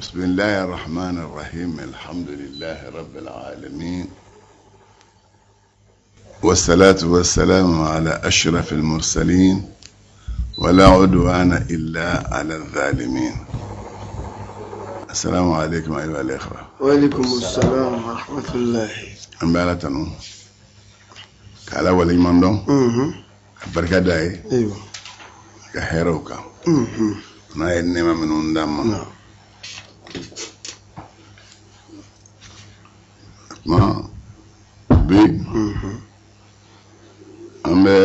بسم الله الرحمن الرحيم، الحمد لله رب العالمين، والصلاة والسلام على أشرف المرسلين، ولا عدوان إلا على الظالمين. السلام عليكم أيها الإخوة. وعليكم السلام ورحمة الله. An bɛ Ala tanu k'Ala waleɲuman dɔn, ka barika da ye ka hɛrɛw kan n'a ye nɛɛma minnu d'an ma. Tuma bi, an bɛ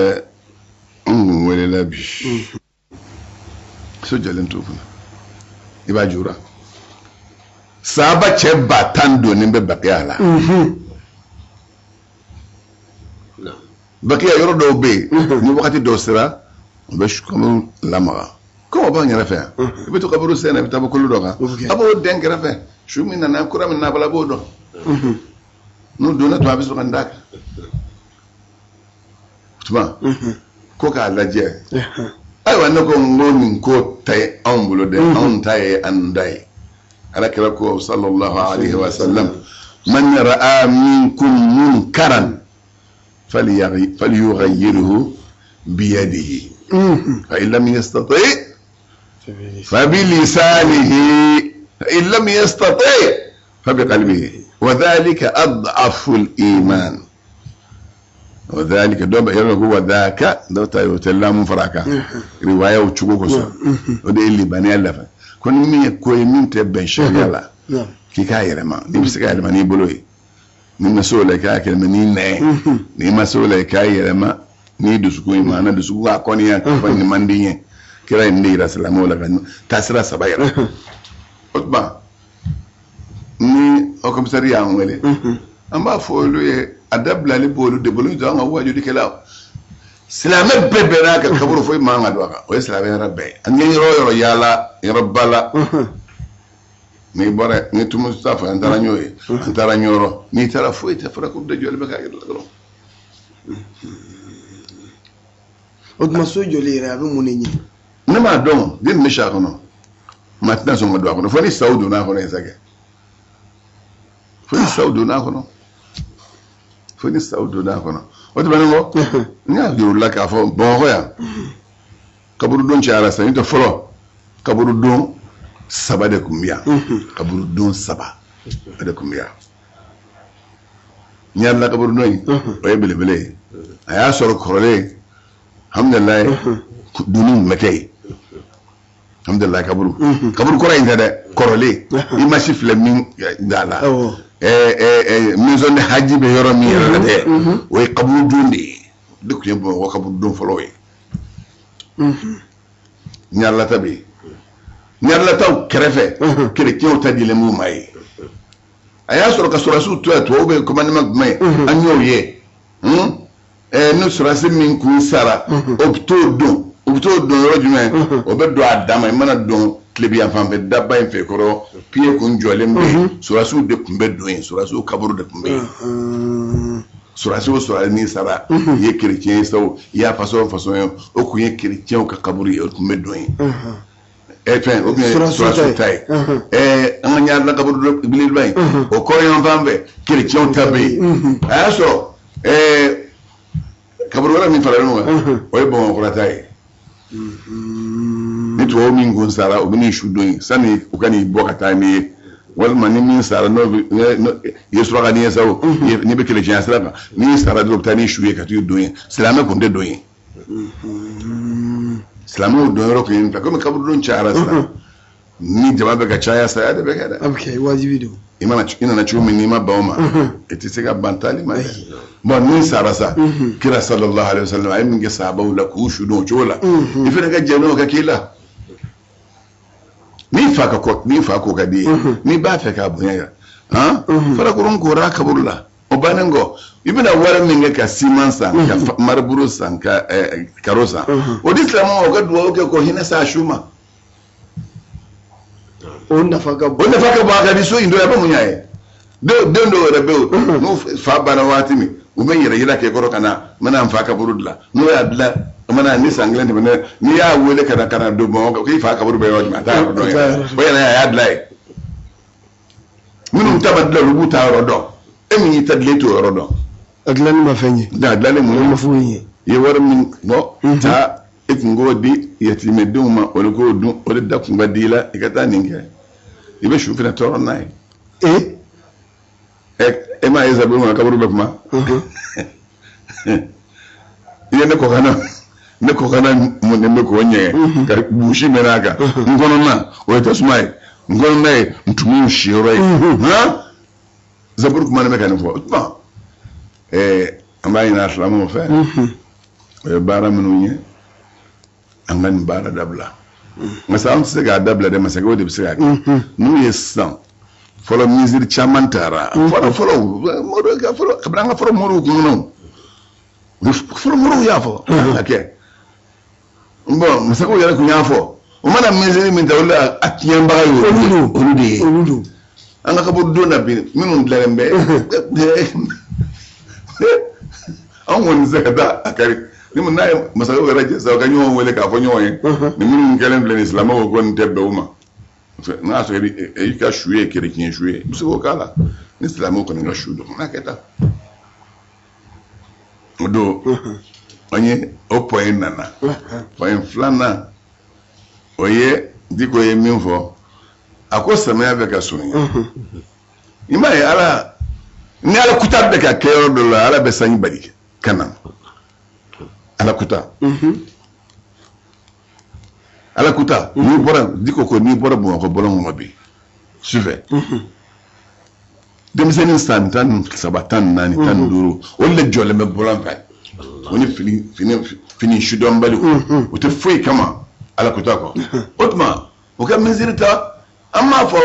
an kun welela bi so jɔlen t'u kunna, i b'a jura sahaba cɛ 10 000 donnen bɛ Bakiya la. Bakiya yɔrɔ dɔw bɛ yen, ni wagati dɔw sera, u bɛ kaburu lamaga komi o b'an yɛrɛ fɛ yan. I bɛ to kaburu sen na, i bɛ taa bɔ kolo dɔ kan, a b'o dɛn kɛrɛfɛ. Su min nana, kura min n'a bɔra, a b'o dɔn. N'u donna tuma, a bɛ sɔrɔ ka n d'a kan tuma ko k'a lajɛ. Ayiwa, ne ko n ko nin ko ta ye anw bolo dɛ, anw ta ye an da ye. Ala kira ko sallallahu alaihi wa sallam: man ra'a minkum munkaran falyughayyirhu biyadihi, fa in lam yastati fa bilisanihi, fa in lam yastati fa biqalbihi, wa dhalika ad'afu al-iman. Wa dhalika, dɔw bɛ yɔrɔ ko wa dhaka, dɔw ta o tɛ lamu fara a kan riwayaw cogo kosɔn. O de ye limaniya lafa ko ni min ye ko ye min tɛ bɛn sariya la, k'i k'a yɛlɛma. N'i bɛ se k'a yɛlɛma n'i bolo ye, n'i ma se o la, i k'a yɛlɛma n'i nɛn ye, n'i ma se o la, i k'a yɛlɛma n'i dusukun ye. Maana dusukun k'a kɔniya k'a fɔ nin man di n ye. Kira ye nin de yira silamɛw la, ka taasira saba yira. O tuma, ni haut commissaire y'an wele, an b'a fɔ olu ye a dabilali b'olu de bolo. N'o tɛ, an ka wajulikɛlaw, silamɛ bɛɛ bɛnn'a kan, kaburu foyi man ka don a kan. O ye silamɛ yɛrɛ bɛɛ ye. An ye yɔrɔ o yɔrɔ yaala, yɔrɔba la, n'i bɔra ni tumu ta fɔ, an taara ɲ'o ye, an taara ɲɔrɔ, n'i taara, foyi tɛ, farakuru de jɔlen bɛ k'a yɛrɛ la dɔrɔn. O tuma, so jɔli yɛrɛ, a bɛ mun de ɲɛ? Ne m'a dɔn. Den min bɛ si a kɔnɔ, maa tɛna sɔn ka don a kɔnɔ fo ni saw donna a kɔnɔ yen sa kɛ, fo ni saw donna a kɔnɔ, fo ni saw donna a kɔnɔ. O tɛmɛnen kɔ, n y'a jira u la k'a fɔ Bamakɔ yan, kaburudon cayara sisan. N'o tɛ, fɔlɔ kaburudon saba de tun bɛ yan. Kaburudon saba o de tun bɛ yan. Ɲarela kaburudon in, o ye belebele ye. A y'a sɔrɔ kɔrɔlen, alhamdulilayi, donni tun bɛ kɛ yen, alhamdulilayi. Kaburu kɔrɔ in tɛ dɛ, kɔrɔlen i ma si filɛ min da la, maison de haji bɛ yɔrɔ min yɛrɛ la dɛ, o ye kaburudon de ye. O de tun ye Bamakɔ kaburudon fɔlɔ ye. Ɲarela ta bɛ yen. Ɲarelataw kɛrɛfɛ, kerecɛnw ta dilen b'u ma ye. A y'a sɔrɔ ka sɔrɔdasiw to yan, tubabuw bɛ commandement jumɛn ye, an y'o ye. Ni sɔrɔdasi min kun sara, o bɛ t'o don, o bɛ t'o don yɔrɔ jumɛn? O bɛ don a dan ma. I mana don tilebi yan fan fɛ, daba in fɛ kɔrɔ, pied kun jɔlen bɛ yen. Sɔrɔdasiw de tun bɛ don yen, sɔrɔdasiw kaburu de tun bɛ yen. Sɔrɔdasi o sɔrɔdasi n'i sara, i ye kerecɛn ye sa o, i y'a façon o façon ye, o kun ye kerecɛnw ka kaburu ye, o tun bɛ don yen. Fɛn o tun ye sɔrɔdasiw ta ye. An ka Ɲarela kaburu belebeleba in, o kɔrɔ yan fan fɛ, kerecɛnw ta bɛ yen. A y'a sɔrɔ kaburu wɛrɛ min faralen kan, o ye Bamakɔkura ta ye. Ni tubabu min kun sara, o bɛ n'i su don yen sani u ka n'i bɔ ka taa n'i ye. Walima ni min sara, n'o i ye suraka n'i ye sa o, n'i bɛ kerecɛnya sira kan, n'i sara dɔrɔn, u bɛ taa n'i su ye ka t'i don yen. Silamɛ kun tɛ don yen. Silamɛw don yɔrɔ kun ye nin fɛ. Komi kaburudon cayara sisan, ni jama bɛ ka caya, saya de bɛ kɛ dɛ. A bɛ kɛ wajibi don. I mana, i nana cogo min, n'i ma ban o ma, i tɛ se ka ban taali ma dɛ. Bon, ni sara sa, kira sallallahu alaihi wasallam a ye min kɛ sahabaw la k'u su don o cogo la, i fana ka jɛ n'o ka k'i la. N'i fa ka ko, n'i fa ko ka di i ye, n'i b'a fɛ k'a bonya yɛrɛ, han, farakurun kora kaburu la. O bannen kɔ, i bɛna wari min kɛ ka siman san, ka mariburu san, ka karo san, o di silamɛw ma, u ka dugawu kɛ ko hinɛ sa su ma. O nafa ka bon. O nafa ka bon. A ka di so in dɔ ye, a bɛ mun ɲa ye? Den dɔw yɛrɛ bɛ yen, n'u fa banna waati min, u bɛ yɛrɛ yira kɛ kɔrɔ ka na n bɛna n fa kaburu dilan. N'o y'a dilan, o mana ni san kelen tɛmɛna, n'i y'a wele ka na don Bamakɔ k'i fa kaburu bɛ yɔrɔ jumɛn, a t'a yɔrɔ dɔn yɛrɛ. O yɛrɛ a y'a dilan yen. Minnu ta ma dilan, olu b'u ta yɔrɔ dɔn. E min y'i ta dilan, e t'o yɔrɔ dɔn. A dilanni ma fɛn ɲɛ. A dilanni mun ma foyi ɲɛ. I ye wari min bɔ taa, e tun k'o di yatimɛdenw ma, olu k'o dun, o de da kun ka di i la, i ka taa nin kɛ, i bɛ su fana tɔɔrɔ n'a ye. E m'a ye zaburu kɔnɔ, kaburu bɛ kuma. I ye ne kɔkanna, ne kɔkanna mun bɛ k'o ɲɛgɛn ka busi mɛnɛ a kan, n kɔnɔna o ye tasuma ye, n kɔnɔna ye ntumuw siyɔrɔ ye. Han, zaburu kuma ne bɛ ka nin fɔ. O tuma an b'a ɲini a silamɛw fɛ, o ye baara minnu ye, an ka nin baara dabila. Nka sa, an tɛ se k'a dabila dɛ, masakɛw de bɛ se k'a kɛ. N'u ye sisan fɔlɔ misiri caman taara fɔlɔ fɔlɔ fɔlɔ, kabini an ka fɔlɔ moriw kun kɔnɔ, fɔlɔ moriw y'a fɔ a kɛ. Bɔn, masakɛw yɛrɛ kun y'a fɔ, o mana misiri min ta, olu la a tiɲɛbaga ye olu de ye. Olu don. An ka kaburu don na bi, minnu dilannen bɛ, anw kɔni tɛ se ka taa a kari. Ni mun n'a ye masakɛw yɛrɛ jɛ sa, u ka ɲɔgɔn wele k'a fɔ ɲɔgɔn ye, ni minnu kɛlen filɛ nin, silamɛw ko nin tɛ bɛn u ma. N'a y'a sɔrɔ i ka su ye kerecɛn su ye, i bɛ se k'o k'a la. Ni silamɛw kɔni ka su don, n'a kɛ tan. O don, an ye o point nana. Point filanan, o ye Diko ye min fɔ, a ko samiya bɛ ka surunya. I m'a ye, Ala ni Ala kuta bɛ ka kɛ yɔrɔ dɔ la, Ala bɛ sanji bali ka na. Ala kuta, Ala kuta. N'i bɔra, Diko ko n'i bɔra Bamakɔ bɔlɔn kɔnɔ bi sufɛ, denmisɛnnin san 13, 14, 15, olu de jɔlen bɛ bɔlɔn fɛ, o ni fini fini fini sidɔnbaliw, o tɛ foyi kama Ala kuta kɔ. O tuma, o ka misiri ta, an b'a fɔ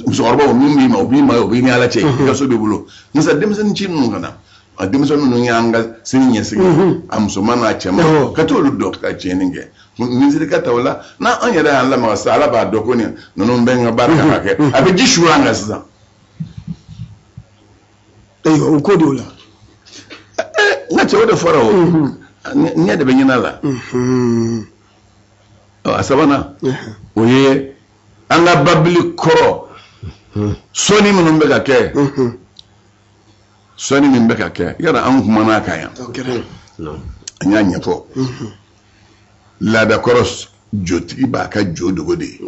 musokɔrɔbaw min b'i ma, o b'i ma, o b'i ni Ala cɛ, i ka so b'i bolo. Nka denmisɛnnin ci ninnu ka na, a denmisɛnnin ninnu y'an ka sini ɲɛsigi, a musoman n'a cɛman, ka t'olu dɔn ka tiɲɛni kɛ. Misiri ka ta o la, n'an yɛrɛ y'an lamaga sisan, Ala b'a dɔn ko nin ninnu bɛ n ka baara kan ka kɛ, a bɛ ji su an kan sisan. Ayiwa, o ko de o la. N ka cɛ, o de fɔra, o ɲɛ de bɛ ɲin'a la. A sabanan, o ye an ka babili kɔrɔ sɔnni minnu bɛ ka kɛ, sɔnni min bɛ ka kɛ yala, an kumana a kan yan, an y'a ɲɛfɔ. Laadakɔrɔ, jotigi b'a ka jo dogo de,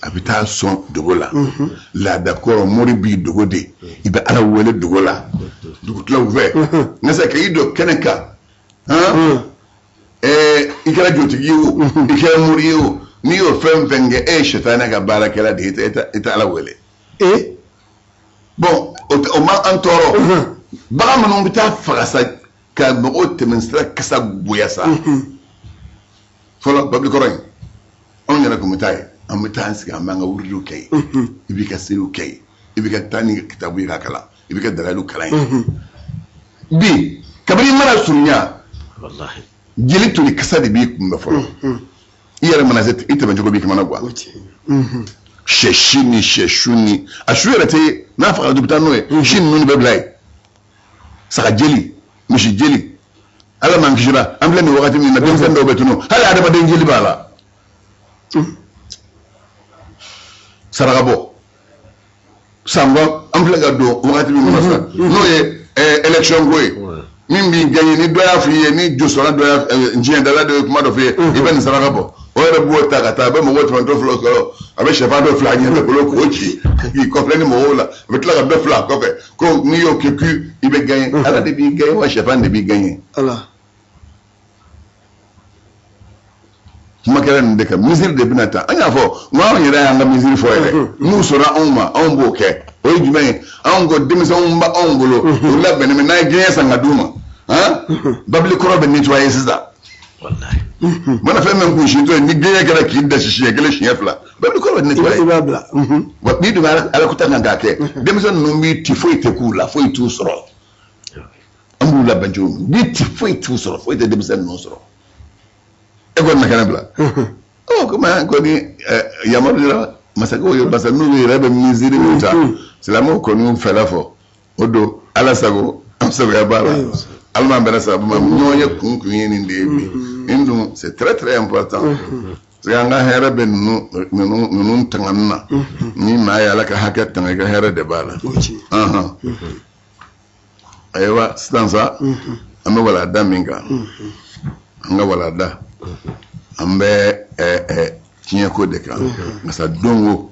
a bɛ taa sɔn dogo la. Laadakɔrɔ, mori b'i dogo de, i bɛ Ala wele dogo la dugutilaw fɛ. Nka sa, k'i don kɛnɛ kan, i kɛra jotigi ye o, i kɛra mori ye o, n'i y'o fɛn fɛn kɛ, e ye sɛtanɛ ka baarakɛla de ye, i tɛ Ala wele. Bɔn, o ma an tɔɔrɔ. Bagan minnu bɛ taa faga sa ka mɔgɔw tɛmɛ sira kasa goya sa, fɔlɔ babili kɔrɔ in, anw yɛrɛ tun bɛ taa yen, an bɛ taa an sigi, an b'an ka wurudiw kɛ yen, i b'i ka seliw kɛ yen, i b'i ka taa ni kitabu ye k'a kalan, i b'i ka dalayilu kalan yen. Bi, kabini i mana surunya, jeli toli kasa de b'i kunbɛ fɔlɔ. I yɛrɛ mana se, i tɛmɛ cogo b'i kamana gan. Sɛ si ni sɛ su ni a su yɛrɛ tɛ ye, n'a fagara dɔ bɛ taa n'o ye, si ninnu de bɛ bila yen, saga jeli, misi jeli. Ala m'an kisira, an filɛ nin wagati min na, denmisɛnnin dɔw bɛ tunu, hali adamaden jeli b'a la. Saraka bɔ sanba, an filɛ ka don wagati min kɔnɔ sisan, n'o ye élection ko ye, min b'i gagné, ni dɔ y'a f'i ye, ni josɔnna dɔ y'a diɲɛdala dɔ ye kuma dɔ f'i ye, i bɛ nin saraka bɔ, o yɛrɛ b'o ta ka taa, a bɛ mɔgɔw tɛmɛtɔ fila sɔrɔ, a bɛ sɛfan dɔ fila ɲɛfɛ bolo k'o ci k'i kɔfilɛ ni mɔgɔw la, a bɛ tila ka dɔ fila a kɔfɛ ko n'i y'o kɛ k'i bɛ gagné. Ala de b'i gagné wa sɛfan de b'i gagné? Ala. Kuma kɛra nin de kan, misiri de bɛna ta. An y'a fɔ n ko anw yɛrɛ y'an ka misiri fɔ yɛrɛ, n'u sɔnna anw ma, anw b'o kɛ. O ye jumɛn ye? Anw ko denmisɛnw bɛ anw bolo, u labɛnnen bɛ, n'an ye gɛɲɛ san ka d'u ma, han, babili kɔrɔ bɛ nettoyer sisan. Mana fɛn min kun si to yen, ni gɛɲɛ kɛra k'i dasi siɲɛ kelen, siɲɛ fila, babili kɔrɔ bɛ nettoyer. I b'a bila. Wa n'i dun bɛ Ala kuta kan k'a kɛ, denmisɛnnin ninnu b'i ti, foyi tɛ k'u la, foyi t'u sɔrɔ. An b'u labɛn cogo min, b'i ti, foyi t'u sɔrɔ, foyi tɛ denmisɛnnin ninnu sɔrɔ. E kɔni na kɛnɛ bila ɔ, komi an kɔni yamaru dira masakɛw ye, masa n'u yɛrɛ bɛ misiri min ta, silamɛw kɔni y'u fɛla fɔ. O don, Ala sago, an sagoya b'a la, Ala m'an bɛnna sababu ma. Ɲɔgɔn ye kun kun ye nin de ye bi. Nin dun, c'est très très important. Parce que an ka hɛrɛ bɛ ninnu tangani na. Ni maa ye Ala ka hakɛ tanga, i ka hɛrɛ de b'a la. O tiɲɛ. Ayiwa, sisan sa, an bɛ walada min kan, an ka walada, an bɛ tiɲɛko de kan. Masa don o,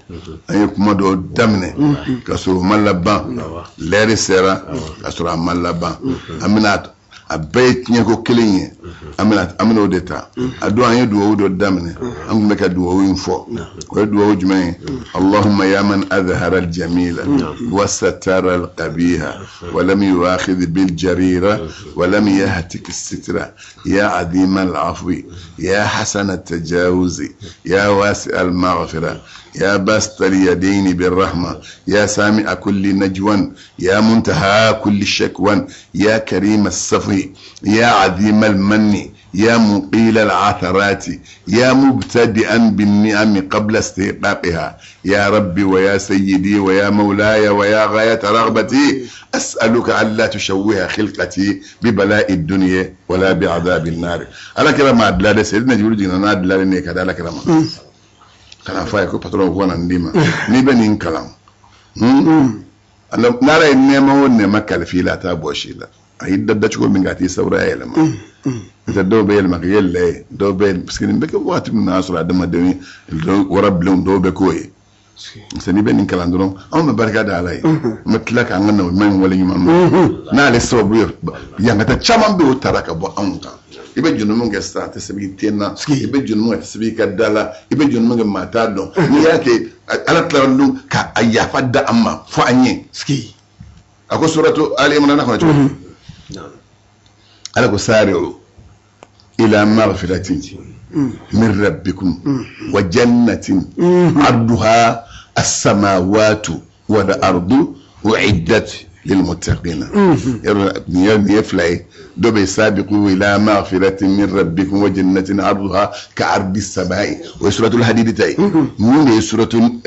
an ye kuma dɔ daminɛ ka sɔrɔ o ma laban. Lɛri sera ka sɔrɔ a ma laban. An bɛna a bɛɛ ye tiɲɛko kelen ye, an bɛna o de ta. A don, an ye dugawu dɔ daminɛ, an tun bɛ ka dugawu in fɔ. O ye dugawu jumɛn ye? Allahumma ya man azhara al-jamila wa satara al-qabiha wa lam yu'akhidh bil jarira wa lam yahtik as-sitra ya azima al-afwi ya hasan at-tajawuzi ya wasi al-maghfira يا باسط اليدين بالرحمة يا سامع كل نجوى يا منتهى كل شكوى يا كريم الصفح يا عظيم المن يا مقيل العثرات يا مبتدئا بالنعم قبل استحقاقها يا ربي ويا سيدي ويا مولاي ويا غاية رغبتي أسألك ألا تشوه خلقتي ببلاء الدنيا ولا بعذاب النار. على كلام عدلال سيدنا جبريل جنان عدلال نيك على كلام kana f'a ye ko patron ko kana n d'i ma n'i bɛ nin kalan. N'ala ye nɛɛma o nɛɛma kalifa i la, a t'a bɔsi i la. A y'i da dacogo min kan, a t'i sawura yɛlɛma. N'o tɛ, dɔw bɛ yɛlɛma ka kɛ lɛ ye, dɔw bɛ, parce que nin bɛ kɛ waati min na, y'a sɔrɔ adamadenw ye warabilenw dɔw bɛ k'o ye. Parce que n'i bɛ nin kalan dɔrɔn, anw bɛ barika da Ala ye, an bɛ tila k'an ka nabi ɲuman in wale ɲuman dɔn n'ale sababu ye. Yankata caman bɛ yen, o taara ka bɔ anw kan. I bɛ jurumu kɛ sisan, a tɛ sɛbɛn i ten na. I bɛ jurumu kɛ, a tɛ sɛbɛn i ka da la. I bɛ jurumu kɛ, maa t'a dɔn. N'i y'a kɛ, Ala tilara don ka a yafa da an ma fo an ye. A ko suratu Ali Imran kɔnɔ cogo di? Ala ko sari'u ila maghfiratin min rabbikum wa jannatin arduha as-samawatu wal ardu u'iddat lilmuttaqina. Yɔrɔ nin ye fila ye. Dɔ bɛ sabiqu ila maghfiratin min rabbikum wa jannatin arduha ka ardi samai, o ye suratul hadid ta ye. Mun de ye suratul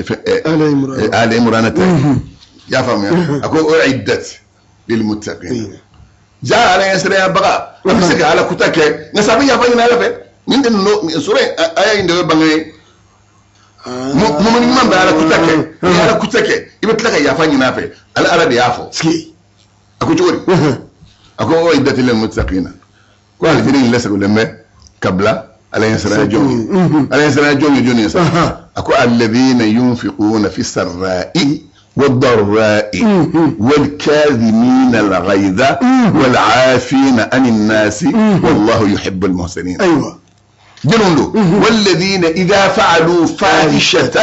Ali Imran ta ye? I y'a faamuya? A ko u'iddat lilmuttaqina. Ja Ala ɲɛsiranya baga, a bɛ se ka Ala kuta kɛ, nka sa a bɛ yafa ɲini Ala fɛ. Nin de ninnu sura aya in de bɛ bange ye. Mumuni ɲuman bɛ Ala kuta kɛ. N'i ye Ala kuta kɛ, i bɛ tila ka yafa ɲini a fɛ. Ala de y'a fɔ. A ko cogo di? A ko u'iddat lilmuttaqina, ko alijinɛ in lasagolen bɛ ka bila Ala ɲɛsiranya jɔn ye. Ala ɲɛsiranya jɔn ye jɔn ye sa? A ko alladhina yunfiquna fi sarra'i والضراء والكاظمين الغيظ والعافين عن الناس والله يحب المحسنين. جنون والذين إذا فعلوا فاحشة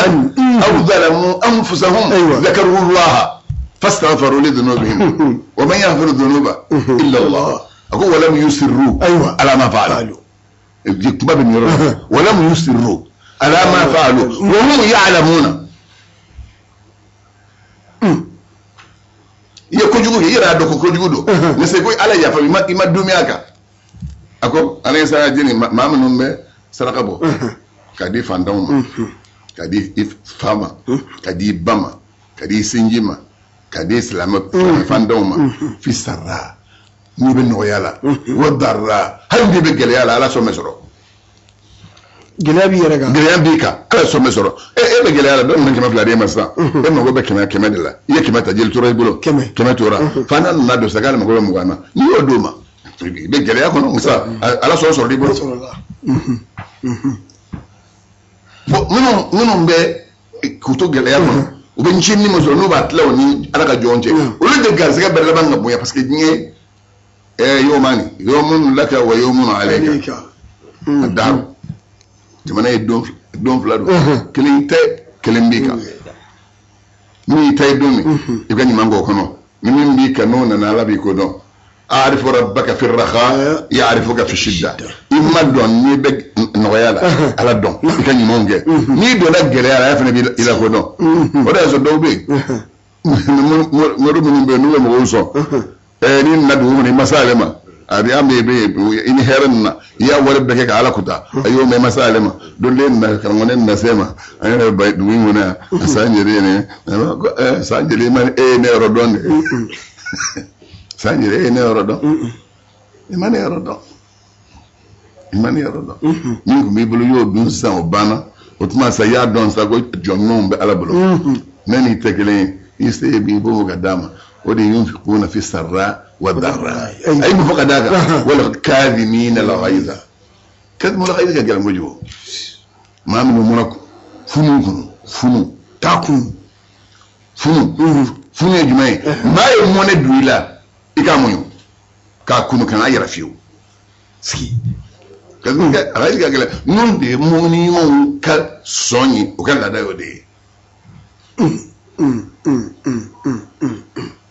أو ظلموا أنفسهم ذكروا الله فاستغفروا لذنوبهم ومن يغفر الذنوب إلا الله. أقول ولم يصروا على ما فعلوا، ولم يصروا على ما فعلوا وهم يعلمون. I ye kojugu kɛ, i yɛrɛ y'a dɔn ko kojugu don, ne se ko Ala yafa i ma dumi a kan. A ko Ala ye saraka jeni, maa minnu bɛ saraka bɔ k'a di fantanw ma, k'a di i fa ma, k'a di i ba ma, k'a di i sinji ma, k'a di silamɛ fantanw ma, fi sarra, n'i bɛ nɔgɔya la, wa darra, hali n'i bɛ gɛlɛya la, Ala sɔn bɛ sɔrɔ. Gɛlɛya b'i yɛrɛ kan. Gɛlɛya b'i kan, Ala sɔn bɛ sɔrɔ. E bɛ gɛlɛya la, dɔ nana 200 d'e ma sisan, e mago bɛ 100 de la, i ye 100 ta, jeli tora i bolo? 100 tora. Fana nana don sisan k'ale mago bɛ 20 na, n'i y'o d'o ma, i bɛ gɛlɛya kɔnɔ sisan, Ala sɔn sɔrɔ i bolo. Bon, minnu bɛ k'u to gɛlɛya kɔnɔ, u bɛ ncinin min sɔrɔ, n'u b'a tila o ni Ala ka jɔn cɛ, olu de garisɛgɛ bɛɛ laban ka bonya, parce que diɲɛ yawmani yawmun laka wa yawmun alayka. A daaru jamana ye don fila don, kelen tɛ, kelen b'i kan. Min y'i ta ye don min, i ka ɲuman k'o kɔnɔ. Ni min b'i kan, n'o nana, Ala b'i ko dɔn. Arifu rabbaka fi raha ya'rifuka fi shidda. I ma dɔn n'i bɛ nɔgɔya la, Ala dɔn, i ka ɲumanw kɛ. N'i donna gɛlɛya la, a fana b'i la ko dɔn. O de y'a sɔrɔ dɔw bɛ yen, mori minnu bɛ yen, n'u bɛ mɔgɔw sɔn, n'i nana dugu kɔnɔ, i ma s'ale ma, a bɛ an bɛ i ni hɛrɛ nana, i y'a wari bɛɛ kɛ ka Ala kuta, a y'o mɛn, i ma s'ale ma. Don den nana, karamɔgɔ ne nana se ma, an yɛrɛ bɛ dugu in kɔnɔ yan san jeli ye ne san jeli ma, e ye ne yɔrɔ dɔn de. San jeli e ye ne yɔrɔ dɔn, i ma ne yɔrɔ dɔn. Imani yɔrɔ dɔn. Min tun b'i bolo i y'o dun sisan, o banna. O tuma sa, i y'a dɔn sa ko jɔn ɲumanw bɛ Ala bolo. Ne n'i tɛ kelen ye, i se b'i b'o ka d'a ma. O de ye yunfikuna fi sarra wa darra. A ye mun fɔ ka d'a kan? Wal kadhimina al ghaiza. Kadhimina al ghaiza ka gɛlɛn kojugu. Maa minnu mana funu kɔnɔ, funu. K'a kun. Funu. Funu ye jumɛn ye? Maa ye mɔnɛ don i la, i k'a muɲu. K'a kunu, kana yɛrɛ fiyewu. Sigi. A ka gɛlɛn. Ninnu de ye mɔmini ɲumanw ka sɔn ye, o ka laada y'o de ye.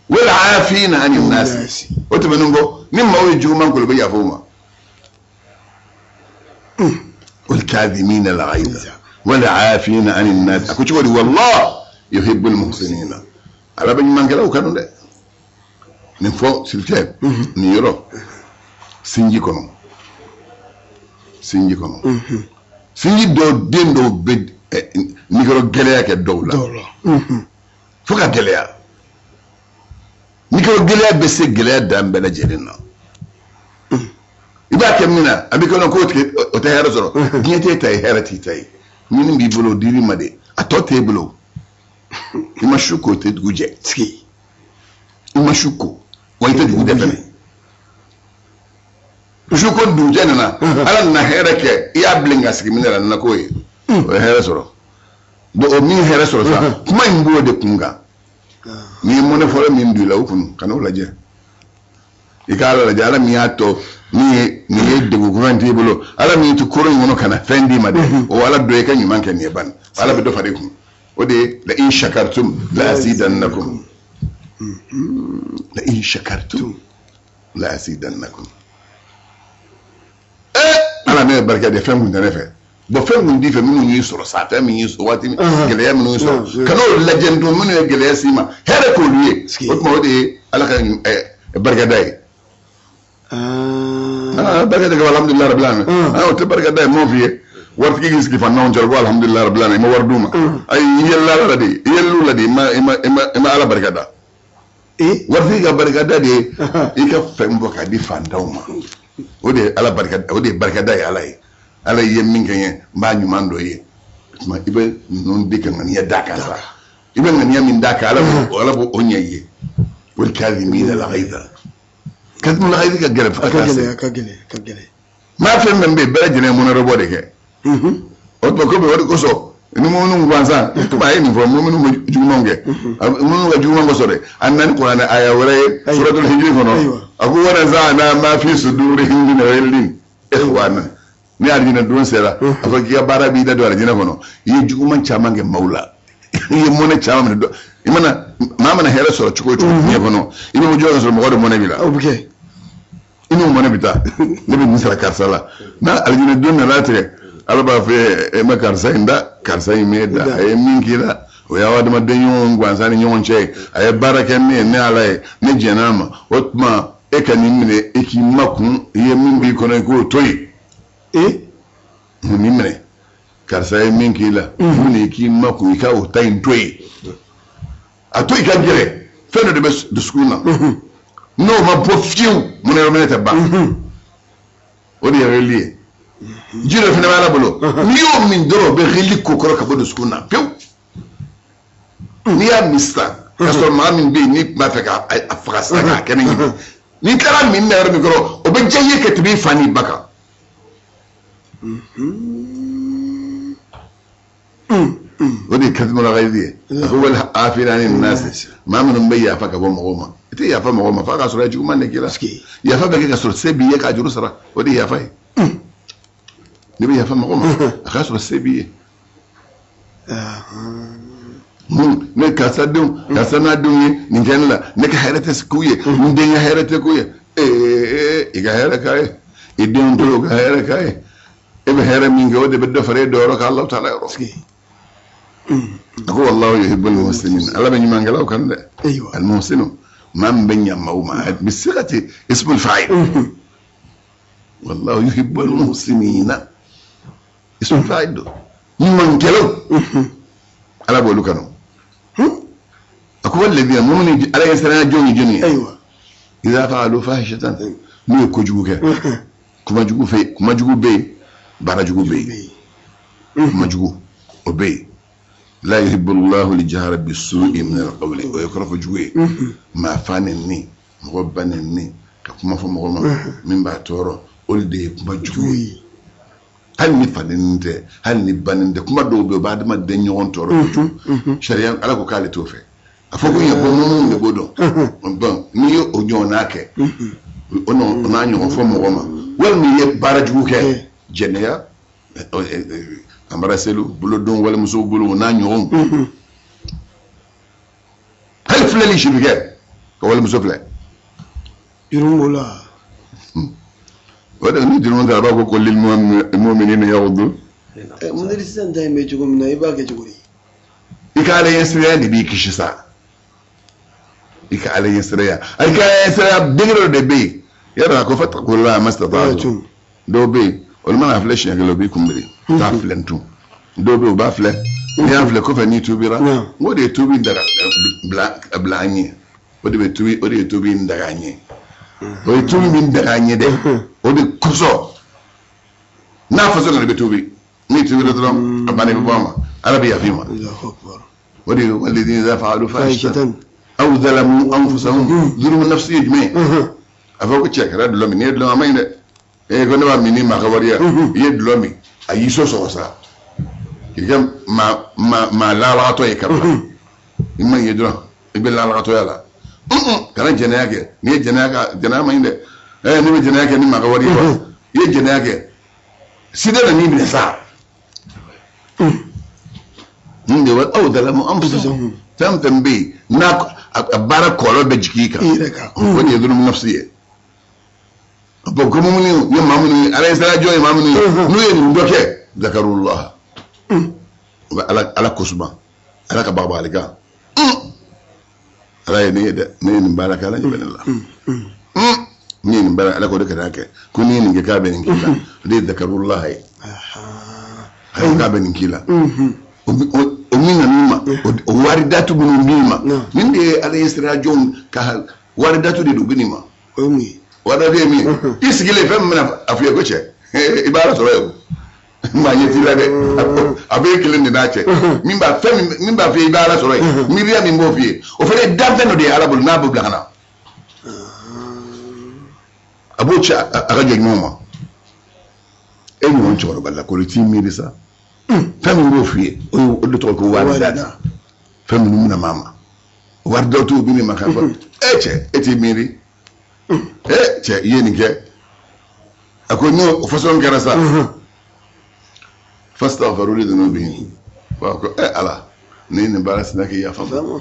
Wal afina ani nasi. O tɛmɛnen kɔ, ni maaw ye juguman kɛ, olu bɛ yafa u ma. Wal kadhimina al ghaiza wal afina ani nasi. A ko cogo di? Wallah yuhibbul muhsinina. Ala bɛ ɲumankɛlaw kanu dɛ. Nin fɔ silitɛ nin yɔrɔ sinji kɔnɔ, sinji kɔnɔ, sinji dɔw den dɔw bɛ nikɔrɔ gɛlɛya kɛ dɔw la fo ka gɛlɛya. Nikɔrɔ gɛlɛya bɛ se gɛlɛya dan bɛɛ lajɛlen na. I b'a kɛ min na, a bɛ kɛ k'o tigi o tɛ hɛrɛ sɔrɔ. Diɲɛ t'e ta ye, hɛrɛ t'i ta ye. Minnu b'i bolo, o dir'i ma de, a tɔ t'e bolo. I ma su ko, tɛ dugu jɛ. Sigi. I ma su ko wa i tɛ dugu jɛ fɛnɛ. Su ko dugujɛ nana, Ala nana hɛrɛ kɛ, i y'a bilen ka sigi min na, a nana k'o ye, o ye hɛrɛ sɔrɔ. Donc o min hɛrɛ sɔrɔ sa, kuma in b'o de kun kan. N'i ye mɔnɛ fɔlɔ min don i la, o kun ka n'o lajɛ, i ka Ala lajɛ. Ala min y'a tɔ min ye nin ye, degun kura in t'i bolo, Ala min tɛ koro in kɔnɔ ka na fɛn d'i ma dɛ, o Ala dɔ ye ka ɲuman kɛ nin ye bani, Ala bɛ dɔ fara i kun. O de ye la in shakartum la azidannakum, la in shakartum la azidannakum. Ala ne ye barika de, fɛn kun tɛ ne fɛ. Bon, fɛn kun t'i fɛ, minnu y'i sɔrɔ sa, fɛn min y'i sɔrɔ waati min, gɛlɛya minnu y'i sɔrɔ, ka n'o lajɛ don minnu ye gɛlɛya s'i ma, hɛrɛ k'olu ye. O tuma o de ye Ala ka barikada ye. Barika de ko alhamdulilayi rabbil alamin. O tɛ barikada ye. M'o f'i ye, waritigi k'i sigi fantanw cɛla ko alhamdulilayi rabbil alamin, i ma wari d'u ma. Ayi, i yɛlɛla Ala la de, i yɛlɛl'u la de, i ma Ala barikada. Waritigi ka barikada de ye i ka fɛn bɔ k'a di fantanw ma. O de ye Ala barika, o de ye barikada ye Ala ye. Ala ye min kɛ n ye, n b'a ɲuman dɔ ye. O tuma i bɛ ninnu di ka ŋaniya d'a kan sa. I bɛ ŋaniya min d'a kan, Ala b'o ɲɛ i ye. Wal kadhimina al ghaiza. Kadhimina al ghaiza ka gɛlɛn fo ka taa se. A ka gɛlɛn, a ka gɛlɛn. Maa fɛn fɛn bɛ yen, bɛɛ lajɛlen ye mɔnɛbɔ de kɛ. O tuma komi o de kosɔn ni mɔminu gansan, komi a ye nin fɔ, mɔminu bɛ jugumanw kɛ, minnu ka juguman kosɔn dɛ, a nana ni kuranɛ aya wɛrɛ ye suratul hijri kɔnɔ. A ko wa naza'na ma fi sudurihim min ghillin ikhwana. Ni alijinɛ don sera, a fɔ k'i ka baara b'i da don alijinɛ kɔnɔ, i ye juguman caman kɛ maaw la, i ye mɔnɛ caman minɛ dɔ i mana. Maa mana hɛrɛ sɔrɔ cogo o cogo diɲɛ kɔnɔ, i bɛ bɔ jɔn sɔrɔ, mɔgɔ de mɔnɛ b'i la. O bɛ kɛ. I n'o mɔnɛ bɛ taa, ne bɛ nin sara karisa la. N'a alijinɛ don nana tigɛ, Ala b'a fɔ e ma karisa in da, karisa in m'e da, a ye min k'i la, o y'aw adamaden ɲɔgɔn gansan ni ɲɔgɔn cɛ ye. A ye baara kɛ ne ye, ne Ala ye, ne jɛn'a ma. O tuma e ka nin minɛ, i k'i makun, i ye min b'i kɔnɔ, i k'o to yen. Nin minɛ, karisa ye min k'i la, minɛ, i k'i makun, i ka o ta in to yen. A to i ka gɛrɛ fɛn dɔ de bɛ dusukun na, n'o ma bɔ fiyewu, mɔnɛ yɔrɔ minɛ tɛ ban. O de ye ghilli ye. Ji dɔ fana bɛ Ala bolo, n'i y'o min dɔrɔn, o bɛ ghilli ko kɔrɔ ka bɔ dusukun na pewu. N'i y'a min sisan, k'a sɔrɔ maa min bɛ yen n'i tun b'a fɛ k'a faga sisan k'a kɛnɛ ɲimi, n'i tilala min na yɔrɔ min kɔrɔ, o bɛ diya i ye ka tɛmɛ i fa n'i ba kan. O de ye kadhimul ghaizi ye. A ko wal afina ani nasi. Maa minnu bɛ yafa ka bɔ mɔgɔw ma, i tɛ yafa mɔgɔw ma f'a k'a sɔrɔ juguman de k'i la. Yafa bɛ kɛ ka sɔrɔ se b'i ye k'a juru sara, o de ye yafa ye. N'i bɛ yafa mɔgɔ ma, a k'a sɔrɔ se b'i ye. Ne karisa denw, karisa n'a denw ye nin kɛ ne la, ne ka hɛrɛ tɛ k'u ye, n den ka hɛrɛ tɛ k'u ye. Ee, i ka hɛrɛ k'a ye, i denw tolo ka hɛrɛ k'a ye. E bɛ hɛrɛ min kɛ, o de bɛ dɔ fara e dɔyɔrɔ kan Alahu taala yɔrɔ. A ko wallahu yuhibbul muhsinin. Ala bɛ ɲumankɛlaw kan dɛ. Al muhsinu, maa min bɛ ɲa maaw ma, bi sigati ismul fa'il. Wallahu yuhibbul muhsinina, ismul fa'il don. Ɲumankɛlaw, Ala b'olu kanu. A ko walladina, minnu Ala ye siranya jɔn ye, jɔnni ye? Idha fa'alu fahishatan, n'u ye kojugu kɛ. Kuma jugu fɛ, kuma jugu bɛ yen, baara jugu bɛ yen. Kuma jugu o bɛ yen. La yuhibbu Allahu al-jahra bis-su'i min al-qawli, o ye kɔrɔfɔ jugu ye. Maa fa nɛni, mɔgɔ ba nɛni, ka kuma fɔ mɔgɔ ma min b'a tɔɔrɔ, o de ye kuma jugu ye. Hali ni fa nɛni tɛ, hali ni ba nɛni tɛ, kuma dɔw bɛ yen, o bɛ adamaden ɲɔgɔn tɔɔrɔ kojugu. Sariya Ala ko k'ale t'o fɛ. A fɔ ko ɲɛ ko minnu de b'o dɔn. Bon, n'i ye o ɲɔgɔnna kɛ, o n'a ɲɔgɔn fɔ mɔgɔ ma, walima i ye baara jugu kɛ, jɛnɛya, embrasser bolodon walimusow bolo, o n'a ɲɔgɔn. Hali filɛli si bɛ kɛ ka walimuso filɛ. Jurumu b'o la. O de ni jurumu tɛ, a b'a fɔ ko lil mu'minina yaghuddu. Mudiri, sisan ta in bɛ cogo min na, i b'a kɛ cogo di? I ka Ala ɲɛsiranya de b'i kisi sa. I ka Ala ɲɛsiranya, i ka Ala ɲɛsiranya degré dɔ de bɛ yen. Yadɔ a ko fattaqullaha mastata'tum. Dɔw bɛ yen, olu mana filɛ siɲɛ kelen, u b'i kunbiri, u t'a filɛ tun. Dɔw bɛ yen, u b'a filɛ. N'i y'a filɛ kɔfɛ, n'i tubira, n ko de ye tubi daga bila an ɲɛ. O de bɛ tubi, o de ye tubi in daga an ɲɛ. O ye tubi min daga an ɲɛ dɛ, o de kosɔn n'a faso nana, i bɛ tubi. N'i tubira dɔrɔn, a banna, i bɛ bɔ a ma, Ala bɛ yafa i ma. O de ye walladhina idha fa'alu fahishatan aw zalamu anfusahum. Zulumu nafsi ye jumɛn ye? A fɔ ko cɛ, kɛra dulɔ min, n'i ye dulɔ, a ma ɲi dɛ. Ee, ko ne b'a min ni maa ka wari ye. I ye dulɔ min, a y'i so sɔgɔ sa, k'i kɛ maa maa maa lalagatɔ ye ka bila. I ma ye dɔrɔn, i bɛ lalagatɔya la. Kana jɛnɛya kɛ. N'i ye jɛnɛya kɛ, jɛnɛya ma ɲi dɛ. Ɛɛ, ne bɛ jɛnɛya kɛ ni maa ka wari ye wa? I ye jɛnɛya kɛ, sida na n'i minɛ sa. Nin de aw zalamu anfusahum. Fɛn fɛn bɛ yen n'a a baara kɔlɔlɔ bɛ jigin i kan, i yɛrɛ kan, o de ye zulumu nafsi ye. Bon, ko minnu ye maa minnu ye, Ala ye sira jɔ ye maa minnu ye, n'u ye nin dɔ kɛ, zakarullah, u bɛ Ala kosuma, Ala ka bagabagali kan. Ala ye ne ye dɛ, ne ye nin baara kɛ, Ala ɲɛ bɛ ne la. Ne ye nin baara, Ala k'o de kana kɛ. Ko n'i ye nin kɛ, k'a bɛ nin k'i la. O de ye zakarullah ye. Ala k'a bɛ nin k'i la. O min nan'i ma, o waridatu minnu b'i ma, nin de ye Ala ye sira jɔnw ka waridatu de don, u bɛ nin ma. O ye mun ye? Waridatu ye min ye, i sigilen, fɛn min bɛna a f'i ye ko cɛ, i b'a sɔrɔ yen, o maa ɲɛ t'i la dɛ, a b'e kelen de n'a cɛ. Min b'a fɛn min b'a f'i ye i b'a sɔrɔ yen, miiriya min b'o f'i ye, o fana ye danfɛn dɔ de ye Ala bolo, n'a b'o bila ka na, a b'o ci a ka jɔn ɲumanw ma. E ɲɔgɔn cɛkɔrɔba la kolo t'i miiri sa, fɛn min b'o f'i ye, o de tɔgɔ ko waridatu. Fɛn minnu bɛna maa ma, waridatu bɛ nin ma k'a fɔ e cɛ, e t'i miiri, e cɛ, i ye nin kɛ. A ko n'o façon kɛra sa, fastaghfaru li dhunubihim, ko e Ala, ne ye nin baara sina, k'i yafa ma.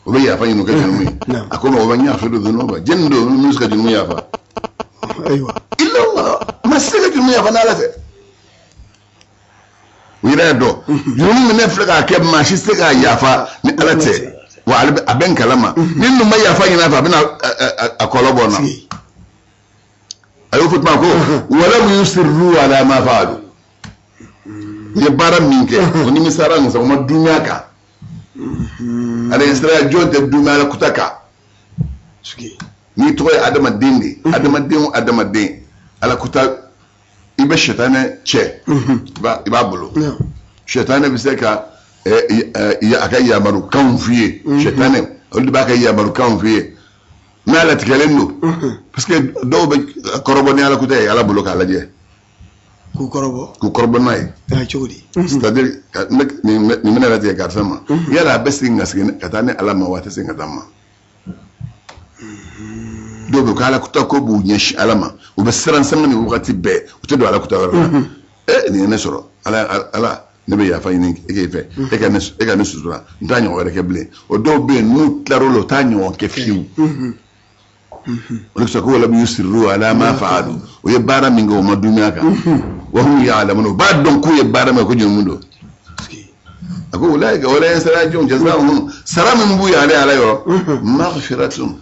O bɛ yafa ɲini, o kɛ jurumu ye. A ko ma o bɛ yaghfiru dhunuba, jɛnni don min bɛ se ka jurumu yafa? Ayiwa. Illa Allah, ma se ka jurumu yafa n'Ala tɛ. O yɛrɛ y'a dɔn jurumu min ne filɛ k'a kɛ, maa si tɛ se k'a yafa ni Ala tɛ. Wa a bɛ n kalama, ni ninnu ma yafa ɲini a fɛ, a bɛna a kɔlɔ bɔ n na. A y'o fɔ tuma ko walam yusirru ala ma faalu. U ye baara min kɛ, o nimisara nin sa, o ma dunya kan. Ala ye sira jɔn tɛ dunya Ala kuta kan. N'i tɔgɔ ye adamaden de ye, adamaden o adamaden, Ala kuta, i bɛ sɛtanɛ cɛ, i b'a bolo. Sɛtanɛ bɛ se ka a ka yamarukanw f'i ye. Sɛtanɛ, olu de b'a ka yamarukanw f'i ye n'a latigɛlen don, parce que dɔw bɛ kɔrɔbɔ ni Ala kuta ye Ala bolo k'a lajɛ. K'u kɔrɔbɔ. K'u kɔrɔbɔ n'a ye. Cogo di? C'est à dire, nin bɛna latigɛ karisa ma, yala a bɛ segin ka segin ka taa ni Ala ma wa, a tɛ segin ka taa ma? Dɔw bɛ ko Ala kuta ko b'u ɲɛsin Ala ma, u bɛ siran sanga ni wagati bɛɛ, u tɛ don Ala kuta wɛrɛ la. E, nin ye ne sɔrɔ, Ala, Ala, ne bɛ yafa ɲini e fɛ, e ka ne sutura, n t'a ɲɔgɔn wɛrɛ kɛ bilen. O dɔw bɛ yen, n'u tilar'o la, u t'a ɲɔgɔn kɛ fiyewu. O de ko walam yusirru ala ma faalu, o ye baara min kɛ, o ma dunya kan. Wa hum ya'lamun, u b'a dɔn k'u ye baara min kɛ, ko jurumu don. A ko ulaika, wala yasrajun jazaohum, sara min b'u ye ale Ala yɔrɔ, maghfiratun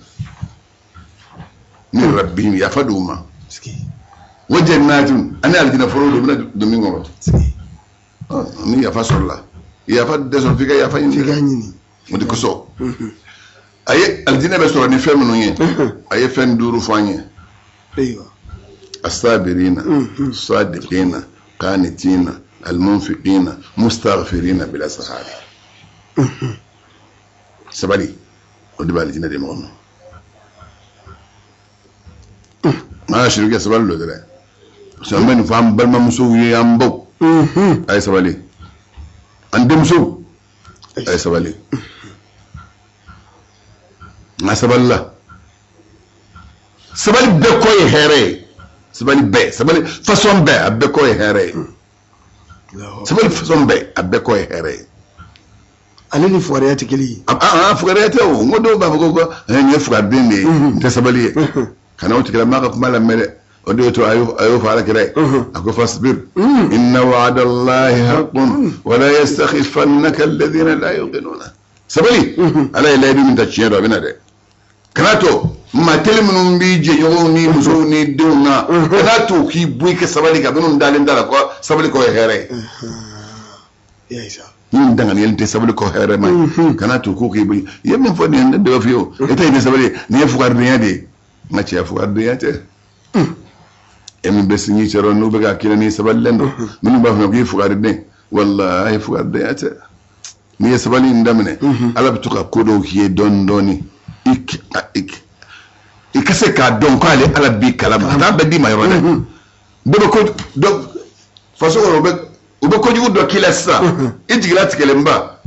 min rabbihim, yafa d'u ma, wa jannatun, ani alijina foro don, bɛna don min kɔnɔ. Ni yafa sɔrɔla, yafa tɛ sɔrɔ f'i ka yafa ɲini. F'i ka ɲini. O de kosɔn a ye alijinɛ bɛ sɔrɔ ni fɛn minnu ye, a ye fɛn duuru fɔ an ye. Ayiwa. Asabirina, sadiqina, qanitina, almunfiqina, mustaghfirina bil ashari. Sabali o de b'a alijinɛ di mɔgɔ ma. Maa sirikɛ, sabali don dɛ. Parce que an bɛ nin fɔ an balimamusow ye, an baw, a ye sabali. An denmusow, a ye sabali. Nka sabali la, sabali bɛɛ kɔ ye hɛrɛ ye. Sabali bɛɛ, sabali façon bɛɛ, a bɛɛ kɔ ye hɛrɛ ye. Sabali façon bɛɛ, a bɛɛ kɔ ye hɛrɛ ye. Ale ni fugariya tɛ kelen ye. A fugariya tɛ o. N ko dɔw b'a fɔ ko nin ye fugariden de ye, n tɛ sabali ye. Kana o tigilama ka kuma lamɛn dɛ. O de to a y'o fɔ Ala kira ye, a ko: fasbir inna wa'da Allahi haqqun wa la yastakhifannaka alladhina la yuqinuna. Sabali, Ala ye layidu min ta, tiɲɛ don, a bɛ na dɛ. Kana to maa teli minnu b'i jɛɲɔgɔnw ni musow ni denw na, kana to k'i bɔ i ka sabali kan. Minnu dalen t'a la ko sabali kɔ ye hɛrɛ ye, minnu danganiyalen tɛ sabali kɔ hɛrɛ ma ye, kana to k'o k'i bɔ. I ye min fɔ nin ye, ne de b'a f'i ye, o e ta ye tɛ sabali ye, nin ye fugaridenya de ye. N ka cɛ, fugaridenya tɛ. E min bɛ sinji cɛrɔ, n'u bɛ ka k'i la, n'i sabalilen don, minnu b'a fɔ k'i fugariden, walahi, fugaridenya tɛ. N'i ye sabali in daminɛ, Ala bɛ to ka ko dɔw k'i ye dɔɔni dɔɔni, i ka se k'a dɔn k'ale Ala b'i kalama. A t'a bɛɛ d'i ma yɔrɔ dɛ. Dɔ bɛ ko dɔ faso kɔnɔ, u bɛ kojugu dɔ k'i la sisan, i jigila tigɛlenba,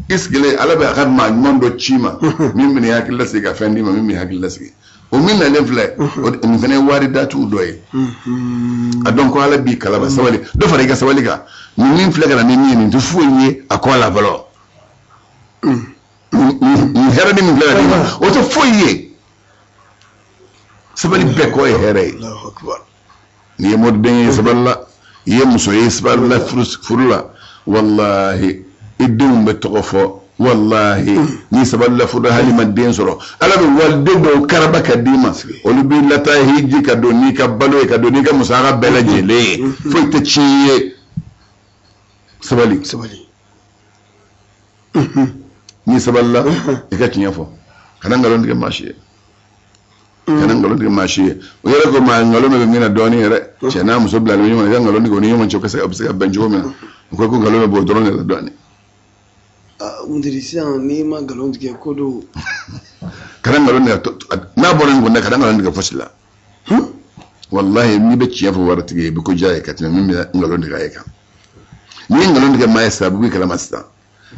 i sigilen, Ala bɛ a ka maa ɲuman dɔ ci ma min bɛna i hakili lasigi, ka fɛn d'i ma min b'i hakili lasigi. O min nalen filɛ, nin fana ye wari datugu dɔ ye. A dɔn ko Ala b'i kalama. Sabali, dɔ fara i ka sabali kan. Nin min filɛ ka na ni min ye, nin tɛ foyi ye a kɔ la fɔlɔ. Nin hɛrɛ ni min filɛ ka d'i ma, o tɛ foyi ye. Sabali bɛɛ kɔ ye hɛrɛ ye. N'i ye moriden ye, sabali la. I ye muso ye, sabali la furu la. Walahi, i denw bɛ tɔgɔ fɔ. Walahi, n'i sabali la furu la, hali ma den sɔrɔ, Ala bɛ waliden dɔw karaba ka d'i ma. Olu b'i lataa hiji, ka don n'i ka balo ye, ka don n'i ka musaka bɛɛ lajɛlen ye. Foyi tɛ tiɲɛ i ye. Sabali. Sabali. N'i sabalila, i ka tiɲɛ fɔ. Kana nkalon tigɛ maa si ye, kana nkalon tigɛ maa si ye. O yɛrɛ ko maa nkalon bɛ min na dɔɔnin yɛrɛ, cɛ n'a muso bilalen bɛ ɲɔgɔn na, i ka nkalon tigɛ o ni ɲɔgɔn cɛ, o bɛ se ka bɛn cogo min na. U ko nkalon bɛ bɔ o dɔrɔn de la dɔɔnin. N teri, sisan n'i ma nkalon tigɛ, ko dɔw Kana nkalon tigɛ. N'a bɔra nin kɔnɔ, kana nkalon tigɛ fosi la. Walahi, n'i bɛ tiɲɛ fɔ waritigi ye, i bɛ ko diya ye ka tɛmɛ min bɛ nkalon tigɛ a ye kan. N'i ye nkalon tigɛ maa ye sisan, a bɛ bɔ i kalama sisan.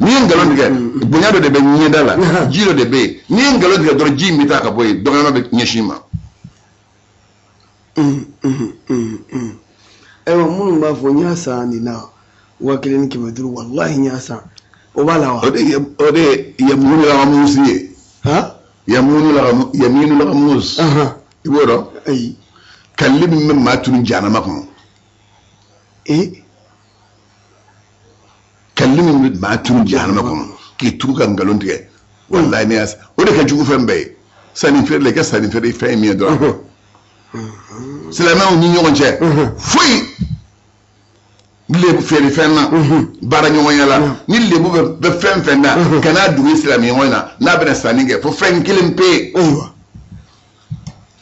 N'i ye nkalon tigɛ, bonya dɔ de bɛ ɲɛda la, ji dɔ de bɛ yen. N'i ye nkalon tigɛ dɔrɔn, ji in bɛ taa ka bɔ yen, dɔgɔyama bɛ ɲɛsin i ma. Ayiwa, minnu b'a fɔ n y'a san nin na 1500, walahi n y'a san, o b'a la wa? O de ye yamunu lagamusi ye. Yamunu yaminu lagamus, i b'o dɔn? Ayi. Kalili min bɛ maa tunu jahanama kɔnɔ. Kalili min bɛ maa tunu jahanama kɔnɔ, k'i tugu ka nkalon tigɛ. Walahi, ne y'a o de ka jugu fɛn bɛɛ ye. Sanni feere la, i ka sanni feere fɛn ye min ye dɔrɔn, silamɛw ni ɲɔgɔn cɛ, foyi lebu feere fɛn na, baara ɲɔgɔnya la, ni lebu bɛ fɛn fɛn na, kan'a dugu i silamɛ ɲɔgɔn na n'a bɛna sanni kɛ fo fɛn kelen pe.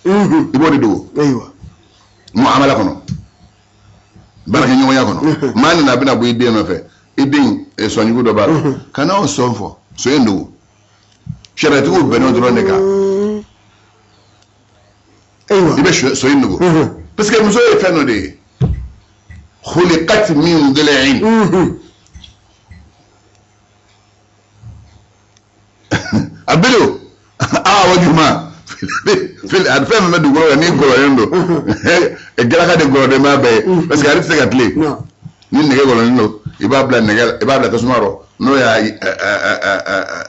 I b'o de dogo. Muamala kɔnɔ, baarakɛɲɔgɔnya kɔnɔ, maa nana, a bɛna bɔ i den nɔfɛ, i den sɔnjugu dɔ b'a la, kana o sɔn fɔ, so in dogo. Sariyatigiw bɛnn'o dɔrɔn de kan. I bɛ so in dogo parce que muso ye fɛn dɔ de ye, khuliqat min dil'in. A bɛ o a wa juma fɛn fɛn bɛ dugukolo kan, n'i gɔlɔlen don, galaka de gɔlɔlen b'a bɛɛ ye, parce que ale tɛ se ka tilen. Ni nɛgɛ gɔlɔlen don, i b'a bila nɛgɛ, i b'a bila tasuma rɔ, n'o y'a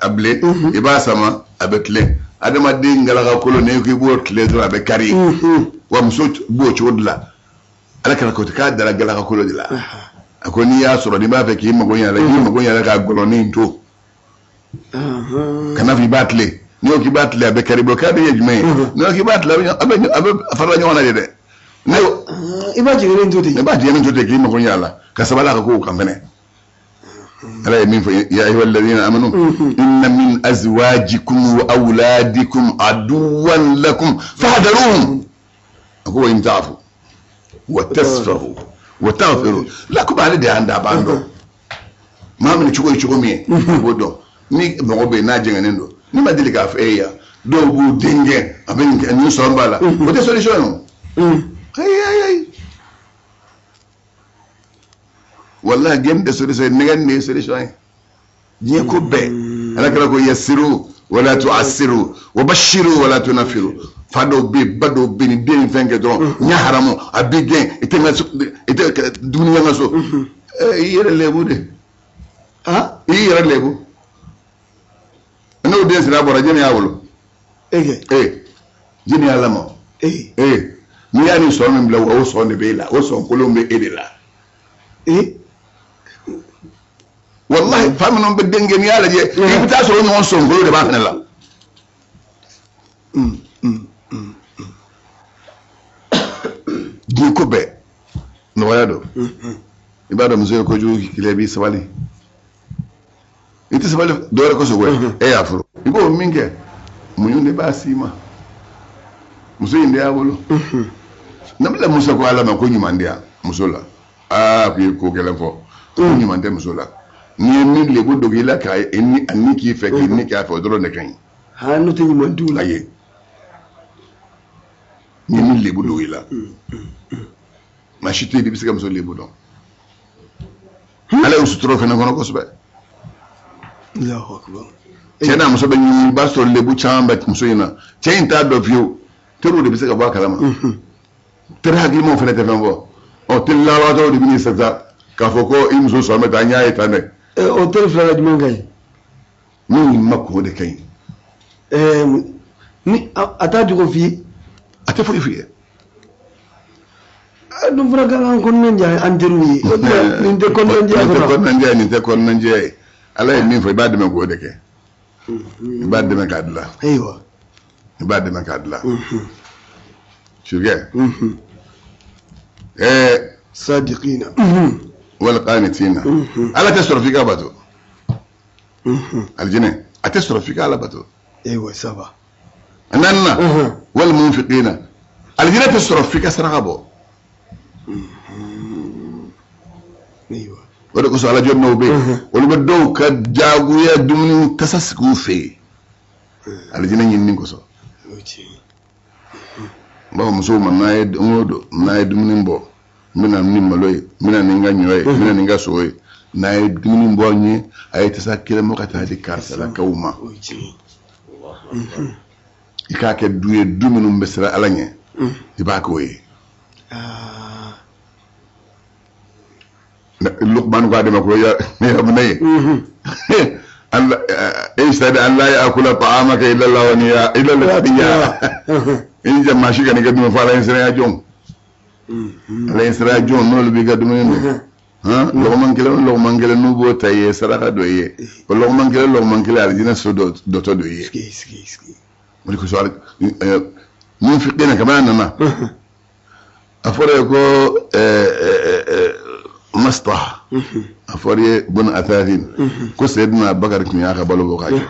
a bilen, i b'a sama, a bɛ tilen. Adamaden galaka kolo, n'i ko i b'o tilen dɔrɔn, a bɛ kari. Wa muso b'o cogo de la. Ala kɛra ko k'a dara galaka kolo de la. A ko n'i y'a sɔrɔ, n'i b'a fɛ k'i mago ɲɛ a la, k'i mago ɲɛ a la, k'a gɔlɔnin to. Kana fɔ i b'a tilen. N'i ko k'i b'a tilen, a bɛ kari bolo. K'a bɛ ye jumɛn ye? N'i ko k'i b'a tilen, a bɛ farala ɲɔgɔn na de dɛ. I b'a jigin to ten. I b'a jigin to ten k'i mago ɲɛ a la, ka sabali a ka kow kan fɛnɛ. Ala ye min fɔ: ya ayyuha alladhina amanu, inna min azwajikum wa awladikum aduwwan lakum fahdaruhum. A ko wa in ta'fu Wa tasfahu wa taghfiru. La ko ale de y'an da, a b'an dɔn. Maa min cogo ye cogo min ye, i b'o dɔn. Ni mɔgɔ bɛ yen n'a jɛngɛnnen don, ne ma deli k'a fɔ e ye yan, dɔw b'u den gɛn, a bɛ nin kɛ, nin sɔn b'a la, o tɛ solution ye o. Ayi ayi ayi, walahi gɛn tɛ solution ye, nɛgɛn de ye solution ye. Diɲɛ ko bɛɛ, ala kɛra ko yasiru wala tuasiru wa bashiru wala tunafiru. Fa dɔw bɛ yen, ba dɔw bɛ yen, ni den ye fɛn kɛ dɔrɔn, n y'a haramu, a b'i gɛn, i tɛ n ka so, i tɛ dumuni kɛ n ka so. I yɛrɛ lebu de. I y'i yɛrɛ lebu. N'o den sira bɔra, jɛni y'a wolo? E kɛ. Ee, jɛni y'a lamɔ? Ee. Ee, n'i y'a ni sɔn min bila, o sɔn de bɛ e la, o sɔn kolon bɛ e de la. Ee. Walahi, fa minnu bɛ den gɛn, n'i y'a lajɛ, i bɛ taa sɔrɔ o ɲɔgɔn sɔn kolon de b'a fana la. Diɲɛ ko bɛɛ nɔgɔya don. I b'a dɔn muso ye kojugu k'i la, i b'i sabali. I tɛ sabali dɔwɛrɛ kosɔn koyi, e y'a furu, i b'o min kɛ, muɲu de b'a s'i ma. Muso in de y'a wolo. Nabila Musa ko Ala ma ko ɲuman di yan muso la. Aa, k'i ye ko gɛlɛn fɔ, ko ɲuman tɛ muso la. N'i ye min lebu dogo i la, k'a ni a ni k'i fɛ, k'i ni k'a fɛ, o dɔrɔn de ka ɲi. Ha, n'o tɛ ɲuman d'u la. Ayi, n'i ye min lebu dogo i la, maa si tɛ yen i bɛ se ka muso lebu dɔn. Ala y'u sutura o fana kɔnɔ kosɛbɛ. Allahu akbar. Cɛ n'a muso bɛ ɲini, i b'a sɔrɔ lebu caman bɛ muso in na, cɛ in t'a dɔn fiyewu. Teriw de bɛ se ka bɔ a kalama. Teri hakilimaw fana tɛ fɛn fɔ. Ɔ, teri labatɔw de bɛ n'i sisan k'a fɔ ko i muso sɔn bɛ taa, n y'a ye tan dɛ. O teri fila la, jumɛn ka ɲi? Min ma kun, o de ka ɲi. Ni a t'a jogo f'i ye? A tɛ foyi f'i ye. A dun fana kan k'an kɔnɔna diya an teriw ye. O tuma nin tɛ kɔnɔna diya. Nin tɛ fana. Kɔnɔna diya, nin tɛ kɔnɔna diya ye. Ala ye min fɔ, i b'a dɛmɛ k'o de kɛ. I b'a dɛmɛ k'a dilan. Ayiwa. I b'a dɛmɛ k'a dilan. Sukɛ. Ɛɛ. Sadiqina. Wal qanitina. Ala tɛ sɔrɔ f'i ka bato. Alijinɛ a tɛ sɔrɔ f'i ka Ala bato. Ayiwa, saba. A naaninan, wal munfiqina. Alijinɛ tɛ sɔrɔ f'i ka saraka bɔ. Ayiwa. O de kosɔn alajɔ dɔw bɛ yen, olu bɛ dɔw ka jagoya dumuni tasa sigi u fɛ yen alijinɛ ɲinini kosɔn. O ye tiɲɛ ye. N b'a fɔ musow ma, n'a ye don o don, n'a ye dumuni bɔ, n bɛna ni malo ye, n bɛna ni n ka ɲɔ ye, n bɛna ni n ka sogo ye. N'a ye dumuni bɔ n ye, a ye tasa kelen bɔ ka taa di karisalakaw ma. O ye tiɲɛ ye. I k'a kɛ du ye, du minnu bɛ siran Ala ɲɛ, i b'a k'o ye. Luqman ko a dɛmɛ ko ya bunayya ijtahid an la ya'kula ta'amaka illa al-aghniya illa al-aghniya. I jɛ maa si kana i ka dumuni fɔ Ala ɲɛsiranya jɔn. Ala ɲɛsiranya jɔn, n'olu b'i ka dumuni dun, han, lɔgɔman kelen o lɔgɔman kelen, n'u b'o ta i ye saraka dɔ i ye, o lɔgɔman kelen o lɔgɔman kelen, alijinɛ so dɔ dɔtɔ dɔ i ye. Sigi sigi sigi. O de kosɔn munfiqina kabini a nana, a fɔra ye ko Mastah, a fɔra ye bun Atharin, ko Seydina Bakari tun y'a ka balo bɔ ka jɔ,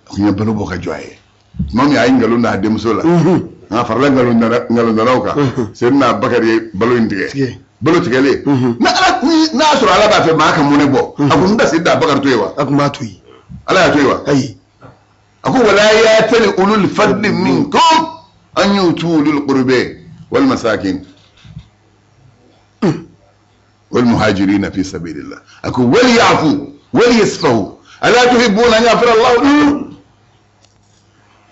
a tun ye balo bɔ ka jɔ a ye. Tuma min a ye nkalon da a denmuso la, a farala nkalondalaw kan, Seydina Bakari ye balo in tigɛ. Balo tigɛlen, ni Ala n'a y'a sɔrɔ Ala b'a fɛ maa ka mɔnɛ bɔ, a kun tɛ Seydina Bakari to yen wa? A tun b'a to yen. Ala y'a to yen wa? Ayi. A ko wala ya'tali ulul fadli minkum an yu'tu ulul qurbi wal masakin wal muhajirina fi sabilillah. A ko wal ya'fu wal yasfahu ala tuhibbuna an yaghfira Allahu lakum.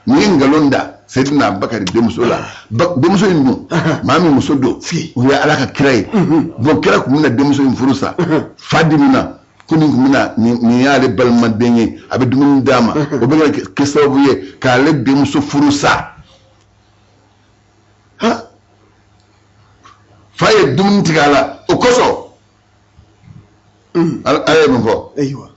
Nin ye nkalon da Seydina Bakari denmuso la. Denmuso in dun, maa min muso don, o ye Ala ka kira ye. Bon, kira tun bɛna denmuso in furu sa, fa dimina ko nin tun bɛna nin y'ale balimaden ye, a bɛ dumuni d'a ma, o bɛ kɛ sababu ye k'ale denmuso furu sa. Fa ye dumuni tigɛ a la o kosɔn. Ala ye mun fɔ? Ayiwa.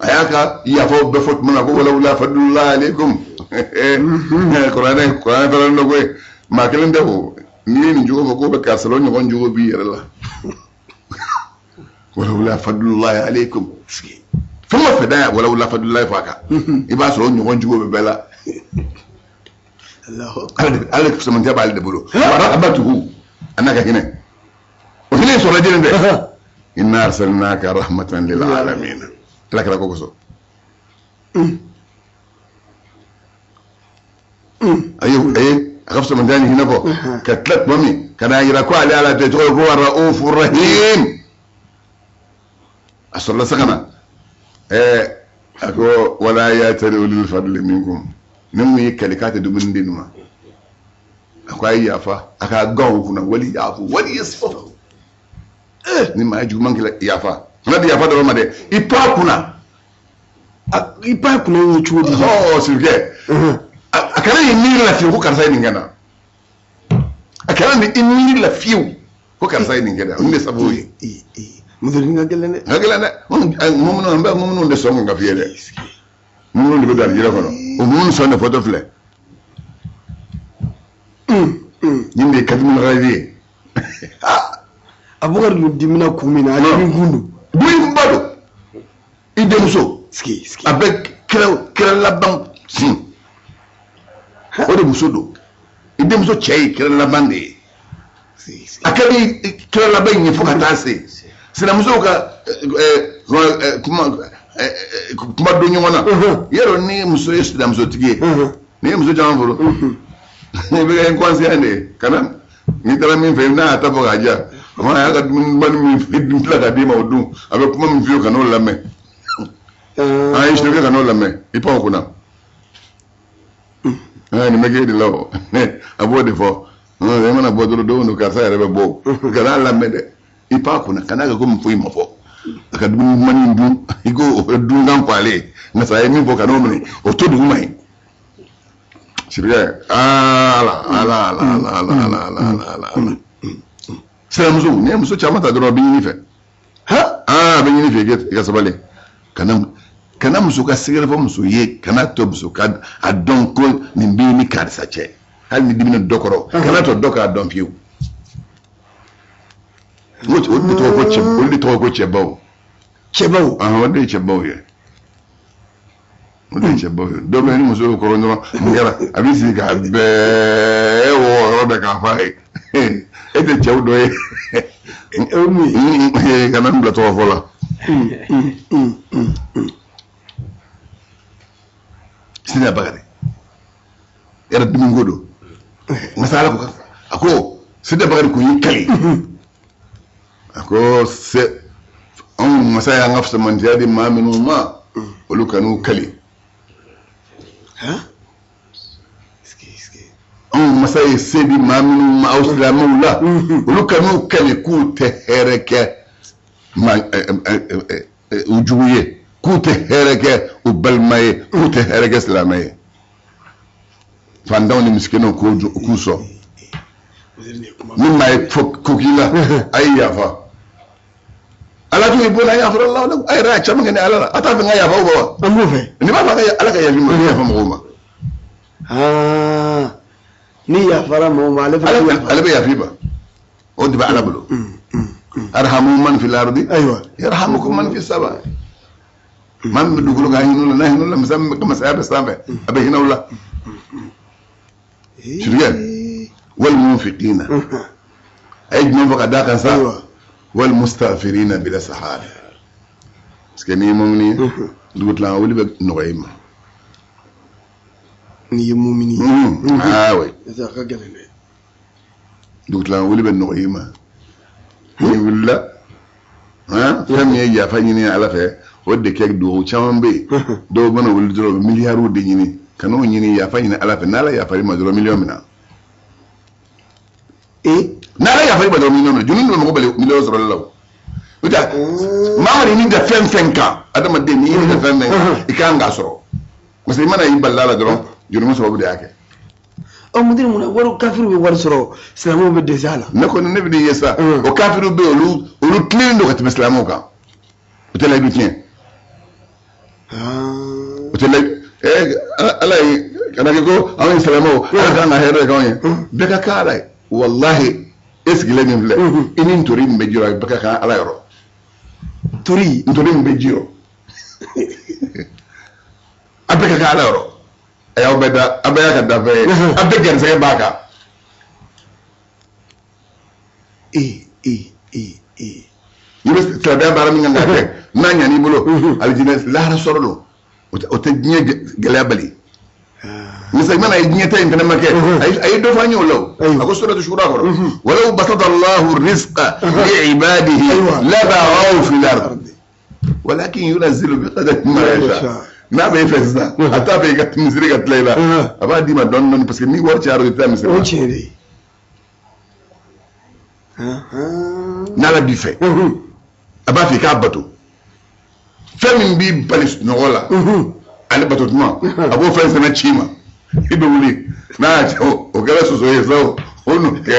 A y'a ka yafaw bɛɛ fɔ tuma na ko walawula fadlulahi aleykum. Kuranɛ fana dɔ ko ye maa kelen tɛ o. N'i ye nin jogo fɔ k'o bɛ karisa la, o ɲɔgɔn jogo b'i yɛrɛ la. Walawula fadlulahi aleykum. Fɛn o fɛn da ya walawula fadlulahi fɔ a kan, i b'a sɔrɔ o ɲɔgɔn jogo bɛ bɛɛ la. Allahu akbar. Ala de fisamantiya b'ale de bolo. Wa rahmatuhu. A n'a ka hinɛ, o hinɛ in sɔrɔla jɛni fɛ. Inna arsalnaka rahmatan lil alamin, Ala kira ko kosɔn. Ayi ayi, a ka fisamantiya ni hinɛ kɔ ka tila tuma min ka n'a yira ko ale Ala tɛ tɔgɔ ye ko Raufu Rahim. A sɔrɔla sa ka na a ko wala yatali ulul fadli minkum, ni mun ye kali k'a tɛ dumuni di nin ma, a ko a ye yafa, a k'a gan o kunna, wali yafu wali yasfahu. Ni maa ye juguman kɛ, yafa, kana di yafa dɔrɔn ma dɛ, i pan a kunna. I pan a kunna ye cogo di? Ɔ sirikɛ, a kana i miiri la fiyewu ko karisa ye nin kɛ n na. A kana ni i miiri la fiyewu ko karisa ye nin kɛ dɛ, nin de sababu ye. Musonin ka gɛlɛn dɛ. Ka gɛlɛn dɛ. Mumunu, an bɛ mumunu de sɔn ka fiyɛ dɛ. Mumunu de bɛ don alijinɛ kɔnɔ, o mumunu sɔn de fɔtɔ filɛ nin de ye kadimul ghayzi ye. Abubakar dun dimina kun min na, a dimi kun don. Dumuni ba don, i denmuso. Sigi sigi. A bɛ kira laban sin, o de muso don. I denmuso cɛ ye kira laban de ye. A ka di kira laban in ye fo ka taa se sinamusow ka kuma kuma don ɲɔgɔn na. Yɔrɔ ni muso ye sinamusotigi ye, n'i ye muso caman furu, i bɛ kɛ inconscient de ye. Kana n'i taara min fɛ, n'a y'a ta fɔ k'a diya, a ma, a y'a ka dumuni min tila k'a d'i ma, o dun, a bɛ kuma min f'i ye, ka n'o lamɛn. A ye sirikɛ, ka n'o lamɛn, i pan o kunna. Nin bɛ k'e de la o, a b'o de fɔ. I mana bɔ dɔrɔn, don o don karisa yɛrɛ bɛ bɔ, kana lamɛn dɛ, i pan a kunna, kana kɛ komi foyi ma fɔ. A ka dumuni dumanni dun, i k'o dunkan fɔ ale ye, nka sa a ye min fɔ, kan'o minɛ, o to duguma yen. Sirikɛ, ala ala ala ala ala ala ala ala ala ala. Sinamuso, n'i ye muso caman ta dɔrɔn, a bɛ ɲini fɛ. A bɛ ɲini fɛ, i ka sabali. Kana muso ka secret fɔ muso ye, kana to muso ka a dɔn ko nin b'i ni karisa cɛ. Hali ni dimina dɔ kɔrɔ, kana to dɔ k'a dɔn fiyewu. O de tɔgɔ ko cɛ, olu de tɔgɔ ko cɛbaw. Cɛbaw. O de ye cɛbaw ye, o de ye cɛbaw ye. Dɔ bɛ ni muso y'o kɔrɔ dɔrɔn, mun kɛra, a b'i sigi k'a bɛɛ wɔgɔ yɔrɔ bɛɛ k'a f'a ye. E tɛ cɛw dɔ ye. O mun ye? Kana n bila tɔgɔ fɔ la. Sina Bakari yɛrɛ dimi ko don. Masa Ala ko, a ko Sina Bakari ko y'i kali, a ko se anw masa y'an ka fisamantiya di maa minnu ma, olu kan'u kali. Anw masa ye se di maa minnu ma, aw silamɛw la, olu kan'u kali k'u tɛ hɛrɛ kɛ u jugu ye, k'u tɛ hɛrɛ kɛ u balima ye, k'u tɛ hɛrɛ kɛ silamɛ ye. Fantanw ni misikinɛw, k'u sɔn. Ni maa ye fɔ ko k'i la, a ye yafa. Ala tun ye bɔnna yafa la, a yɛrɛ y'a caman kɛ ni Ala la. A t'a fɛ n ka yafa o ma wa? An b'o fɛ. Ni b'a fɛ Ala ka yafa ma, i yafa mɔgɔw ma. Ni yafara mɔgɔw ma, ale fana bɛ yafa. Ale bɛ yafa i ma, o de bɛ Ala bolo. Arhamu man fil ardi ayiwa yarhamukum man fis sama. Maa min bɛ dugukolo kan, hinɛ la, n'a hinɛ la, masa min ka masaya bɛ sanfɛ, a bɛ hinɛ o la. Sirikɛ, wal munfiqina, a ye jumɛn fɔ ka d'a kan sa? Wal mustaghfirina bil ashar. Parce que n'i ye mumini ye, dugutila wuli bɛ nɔgɔya i ma. N'i ye mumini ye. Ah oui. A ka gɛlɛn dɛ. Dugutila wuli bɛ nɔgɔya i ma n'i wulila. Fɛn min ye yafa ɲini Ala fɛ, o de kɛ. Dugawu caman bɛ yen, dɔw mana wuli dɔrɔn, u bɛ miliyariw de ɲini. Ka n'o ɲini, yafa ɲini Ala fɛ. N'Ala yafar'i ma dɔrɔn, miliyɔn minɛ. N'Ala yafar'i ma dɔrɔn, miliyɔn minɛ. Joli bɛ mɔgɔ bali miliyɔn sɔrɔli la? O n'o tɛ, maa mana ɲini da fɛn fɛn kan, adamaden, n'i ɲini da fɛn fɛn kan, i kan k'a sɔrɔ. Parce que i mana i balila la dɔrɔn, jurumu sababu de y'a kɛ. Ɔ mudiri, mun na wari, kafiriw bɛ wari sɔrɔ, silamɛw bɛ dɛsɛ a la? Ne kɔni, ne bɛ n'i ye sa, o kafiriw bɛ yen, olu tilennen don ka tɛmɛ silamɛw kan. O tɛ layidu tiɲɛ, o tɛ layidu. Ala ye kana kɛ ko anw ye silamɛw, Ala kan ka hɛrɛ k'anw ye. Bɛɛ ka kan Ala ye. Walahi, e sigilen nin filɛ, i ni ntori min bɛ ji rɔ, bɛɛ ka kan Ala yɔrɔ. Tori? Ntori min bɛ ji rɔ, a bɛɛ ka kan Ala yɔrɔ. A y'aw bɛɛ da, a bɛɛ y'a ka dafɛn ye, a bɛɛ garisɛgɛ b'a kan. Ee ee ee ee. I bɛ silamɛya baara min kan k'a kɛ, n'a ɲan'i bolo, alijinɛ lahara sɔrɔ don, o tɛ diɲɛ gɛlɛya bali. Misa i mana ye diɲɛ ta in fana ma kɛ, a ye dɔ fɔ an ye o la o. A ko suratu shura kɔnɔ, walaw basata allahu rizqa li ibadihi labaghaw fil ard walakin yunazzilu bi qadari ma yasha. N'a bɛ e fɛ sisan, a t'a fɛ i ka misiri ka tila i la, a b'a d'i ma dɔɔni dɔɔni, parce que ni wari cayara i tɛ taa misiri O la. tiɲɛ de ye. N'ala b'i fɛ, a b'a fɛ i k'a bato. Fɛn min b'i bali sunɔgɔ la, ale bato tuma, a b'o fɛn sɛnɛ ci ma, i bɛ wuli n'a y'a cɛ, o kɛra soso ye sa, o o n'o kɛ,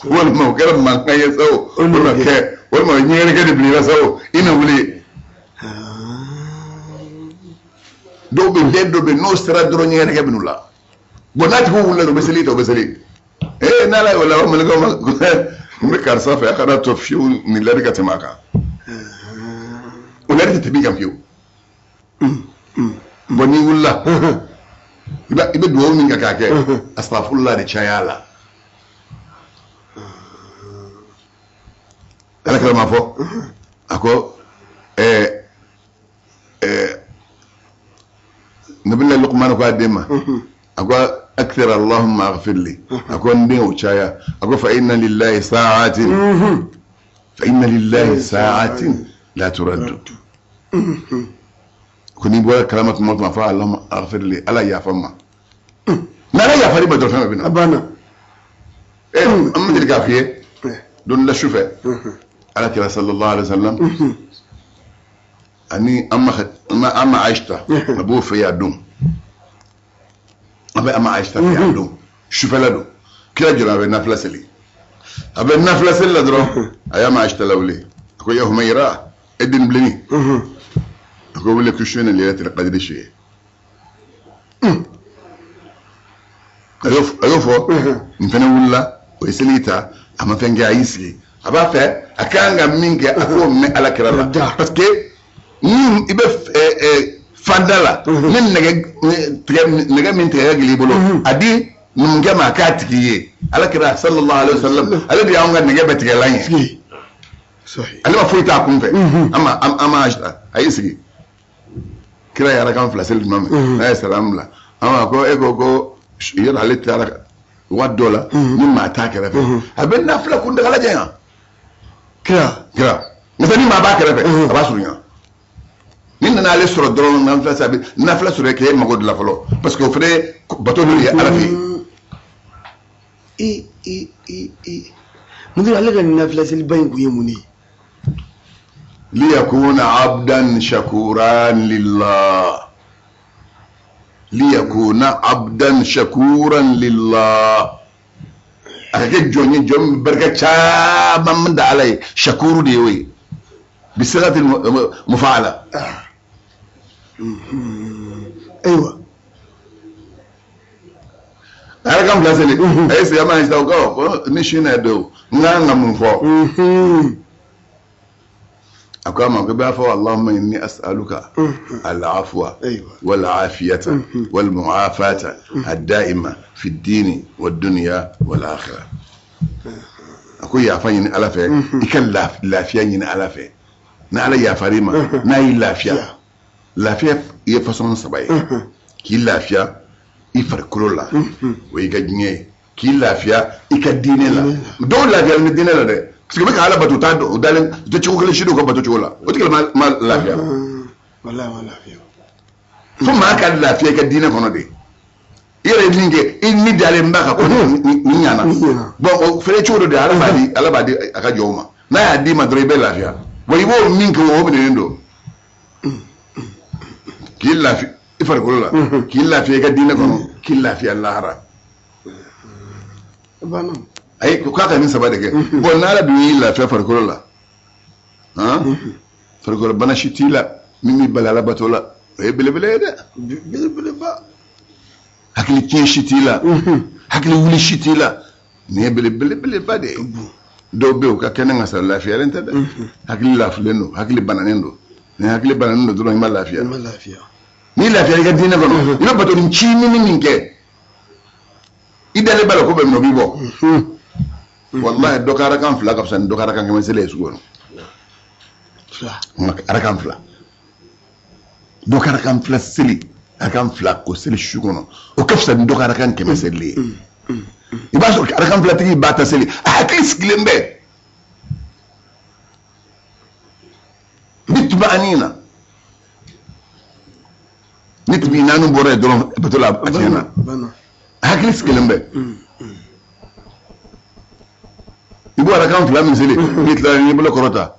walima o kɛra mankan ye sa, o n'o kɛ, walima o ye ɲɛgɛnɛkɛ de bila i la sa, o i na wuli. Dɔw bɛ den dɔ bɛ yen, n'o sera dɔrɔn ɲɛgɛnɛkɛ bɛ n'u la. Bon, n'a tigi wulila, o bɛ seli ta, o bɛ seli. Ee, n'ala y'o la, o mɛlɛkɛw ma, n bɛ karisa fɛ, a kana to fiyewu nin lɛri ka tɛmɛ a kan. O lɛri tɛ tɛmɛ i kan fiyewu. Bon, n'i wulila, i bɛ dugawu min kɛ k'a kɛ, asafurula de caya la. Ala kɛra ma fɔ, a ko ɛɛ ɛɛ nabila Lukumana ko a den ma, a ko akthir allahumma aghfir li, a ko n den, o caya. A ko fa inna lillahi sa'atin, fa inna lillahi sa'atin la turaddu. Ko n'i bɔra kalama tuma o tuma, fɔ allahumma aghfir li, ala yafa n ma. N'ala yafar'i ma dɔrɔn, fɛn bɛɛ bɛ na. A banna. An ma deli k'a f'i ye, don la su fɛ, ala kira sallallahu alaihi wa sallam ani an ma Aïcha, a b'o fɛ yan don, an bɛ an ma Aïcha fɛ yan don, sufɛla don, kira jɔra, a bɛ nafila seli. A bɛ nafila seli la dɔrɔn, a y'a ma Aïcha lawuli, a ko ya Humayra, e den bilenni, a ko wuli ko su in na laylatul qadri su ye. A y'o fɔ, nin fana wulila, o ye seli ta, a ma fɛn kɛ, a y'i sigi, a b'a fɛ a kan ka min kɛ, a k'o mɛn ala kira la, parce que ni i bɛ fanda la, ni nɛgɛ tigɛ, nɛgɛ min tigɛ ka gɛlɛn i bolo, a di numukɛ ma a k'a tigi ye. Ala kira sallallahu alaihi wa sallam, ale de y'anw ka nɛgɛ bɛɛ tigɛlan ye. Ale ma foyi t'a kun fɛ. An ma a y'i sigi, kira ye arakan fila seli tuma min, n'a ye salamu bila, an ma ko e ko ko yɔrɔ ale taara waati dɔ la ni maa t'a kɛrɛfɛ, a bɛ nafila kuntagala janya. Kira nka ni maa b'a kɛrɛfɛ, a b'a surunya. Ni nana ale sɔrɔ dɔrɔn, nafila sa, a bɛ nafila sɔrɔ k'e mago dilan fɔlɔ, parce que o fana ye bato dɔ ye ala fɛ yen. E e e e, mun ale ka nin nafila seliba in kun ye mun de ye? Liyakuna abdan shakuran lillah, liyakuna abdan shakuran lillah, a ka kɛ jɔn ye, jɔn min barika caman min da ala ye, shakuru de ye o ye, bisigati mufaala. Ayiwa. A yɛrɛ kan fila seli, a ye sigi, a ma sisan ko ko ni su in na don, n kan ka mun fɔ? A ko a ma ko i b'a fɔ allahumma inni as'aluka al-afwa wal afiyata wal mu'afata ad-da'ima fi ad-dini wad dunya wal akhirah. A ko yafa ɲini ala fɛ, i ka lafiya ɲini ala fɛ. Ni ala yafar'i ma, n'a y'i lafiya, lafiya ye façon saba ye: k'i lafiya i farikolo la, o y'i ka diɲɛ ye; k'i lafiya i ka diinɛ la. Dɔw lafiyalen bɛ diinɛ la dɛ, parce que u bɛ ka ala bato, u t'a dɔn, u dalen u tɛ cogo kelen si dɔn u ka bato cogo la, o tigi ma ma lafiya. Walahi, ma lafiya. Fo maa ka lafiya i ka diinɛ kɔnɔ de. I yɛrɛ ye min kɛ, i ni dalen b'a kan ko nin ɲana. Bon, o fɛnɛ cogo dɔ de, ala b'a di, ala b'a di a ka jɔnw ma. N'a y'a d'i ma dɔrɔn, i bɛ lafiya. Bon, i b'o min kɛ, o minɛnen don. K'i lafiya i farikolo la, k'i lafiya i ka diinɛ kɔnɔ, k'i lafiya lahara. Ayi, ko k'a ka nin saba de kɛ. Bon, n'ala dun y'i lafiya farikolo la, han, farikolo bana si t'i la min b'i bali ala bato la, o ye belebele ye dɛ. Belebeleba. Hakili tiɲɛ si t'i la, hakili wuli si t'i la, nin ye belebeleba de ye. Dɔw bɛ yen, u ka kɛnɛ ka sɔrɔ lafiyalen tɛ dɛ, hakili lafilen don, hakili bananen don. Ni hakili bananen don dɔrɔn, i ma lafiya. I ma lafiya. N'i lafiya i ka diinɛ kɔnɔ, i bɛ bato ni ci ni min kɛ, i dalen b'a la ko bɛ minɛ, o b'i bɔ. Walahi, dɔ ka arakan 2 ka fisa ni dɔ ka arakan 100 seli ye sugu kɔnɔ. Arakan 2, dɔ ka arakan 2 seli, arakan 2 k'o seli su kɔnɔ, o ka fisa ni dɔ ka arakan 100 seli ye. I b'a sɔrɔ arakan 2 tigi b'a ta seli, a hakili sigilen bɛ ni tumaanina, ni tumi naani bɔra yen dɔrɔn, bato la, a tiɲɛna, a hakili sigilen bɛ. I b'o arakan 2 min seli, n'i tilala, n'i bolo kɔrɔta,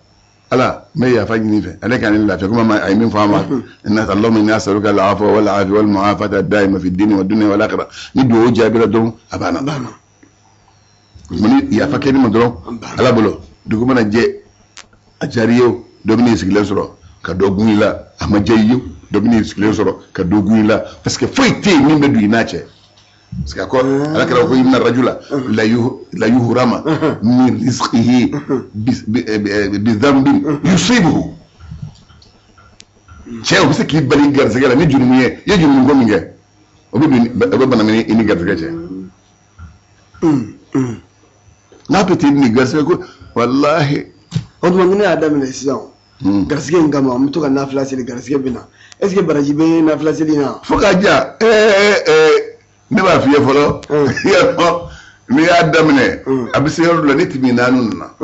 Ala, n bɛ yafa ɲini fɛ, ale ka ne lafiya, komi a ye min fɔ an ma, inna Allahumma inni as'aluka al-afwa wal afiya wal mu'afata ad-da'ima fi ad-dini wa dunya wal akhirah. Ni dugawu jaabira dɔrɔn, a banna. Ni yafa kɛli ma dɔrɔn, Ala bolo, dugu mana jɛ, a diyara i ye o, dɔ bɛ n'i sigilen sɔrɔ ka dɔ gun i la, a ma diya i ye o, dɔ bɛ n'i sigilen sɔrɔ ka dɔ gun i la, parce que foyi tɛ yen min bɛ don i n'a cɛ. Parce que a ko, Ala kɛra ko inna rajula la yuhrama min rizqihi bi dhanbin yusibuhu. Cɛ, o bɛ se k'i bali garisɛgɛ la ni jurumu ye. I ye jurumu ko min kɛ, o bɛ don, o bɛ bana minɛ i ni garisɛgɛ cɛ. N'a bɛ ten ni garisɛgɛ ko, walahi. O tuma, ni ne y'a daminɛ sisan garisɛgɛ in kama, an bɛ to ka nafila seli, garisɛgɛ bɛ na, est ce que baraji bɛ nafila seli in na? Fo ka ja, ne b'a f'i ye fɔlɔ, yɔrɔ n'i y'a daminɛ, a bɛ se yɔrɔ dɔ la, ni timi naani nana,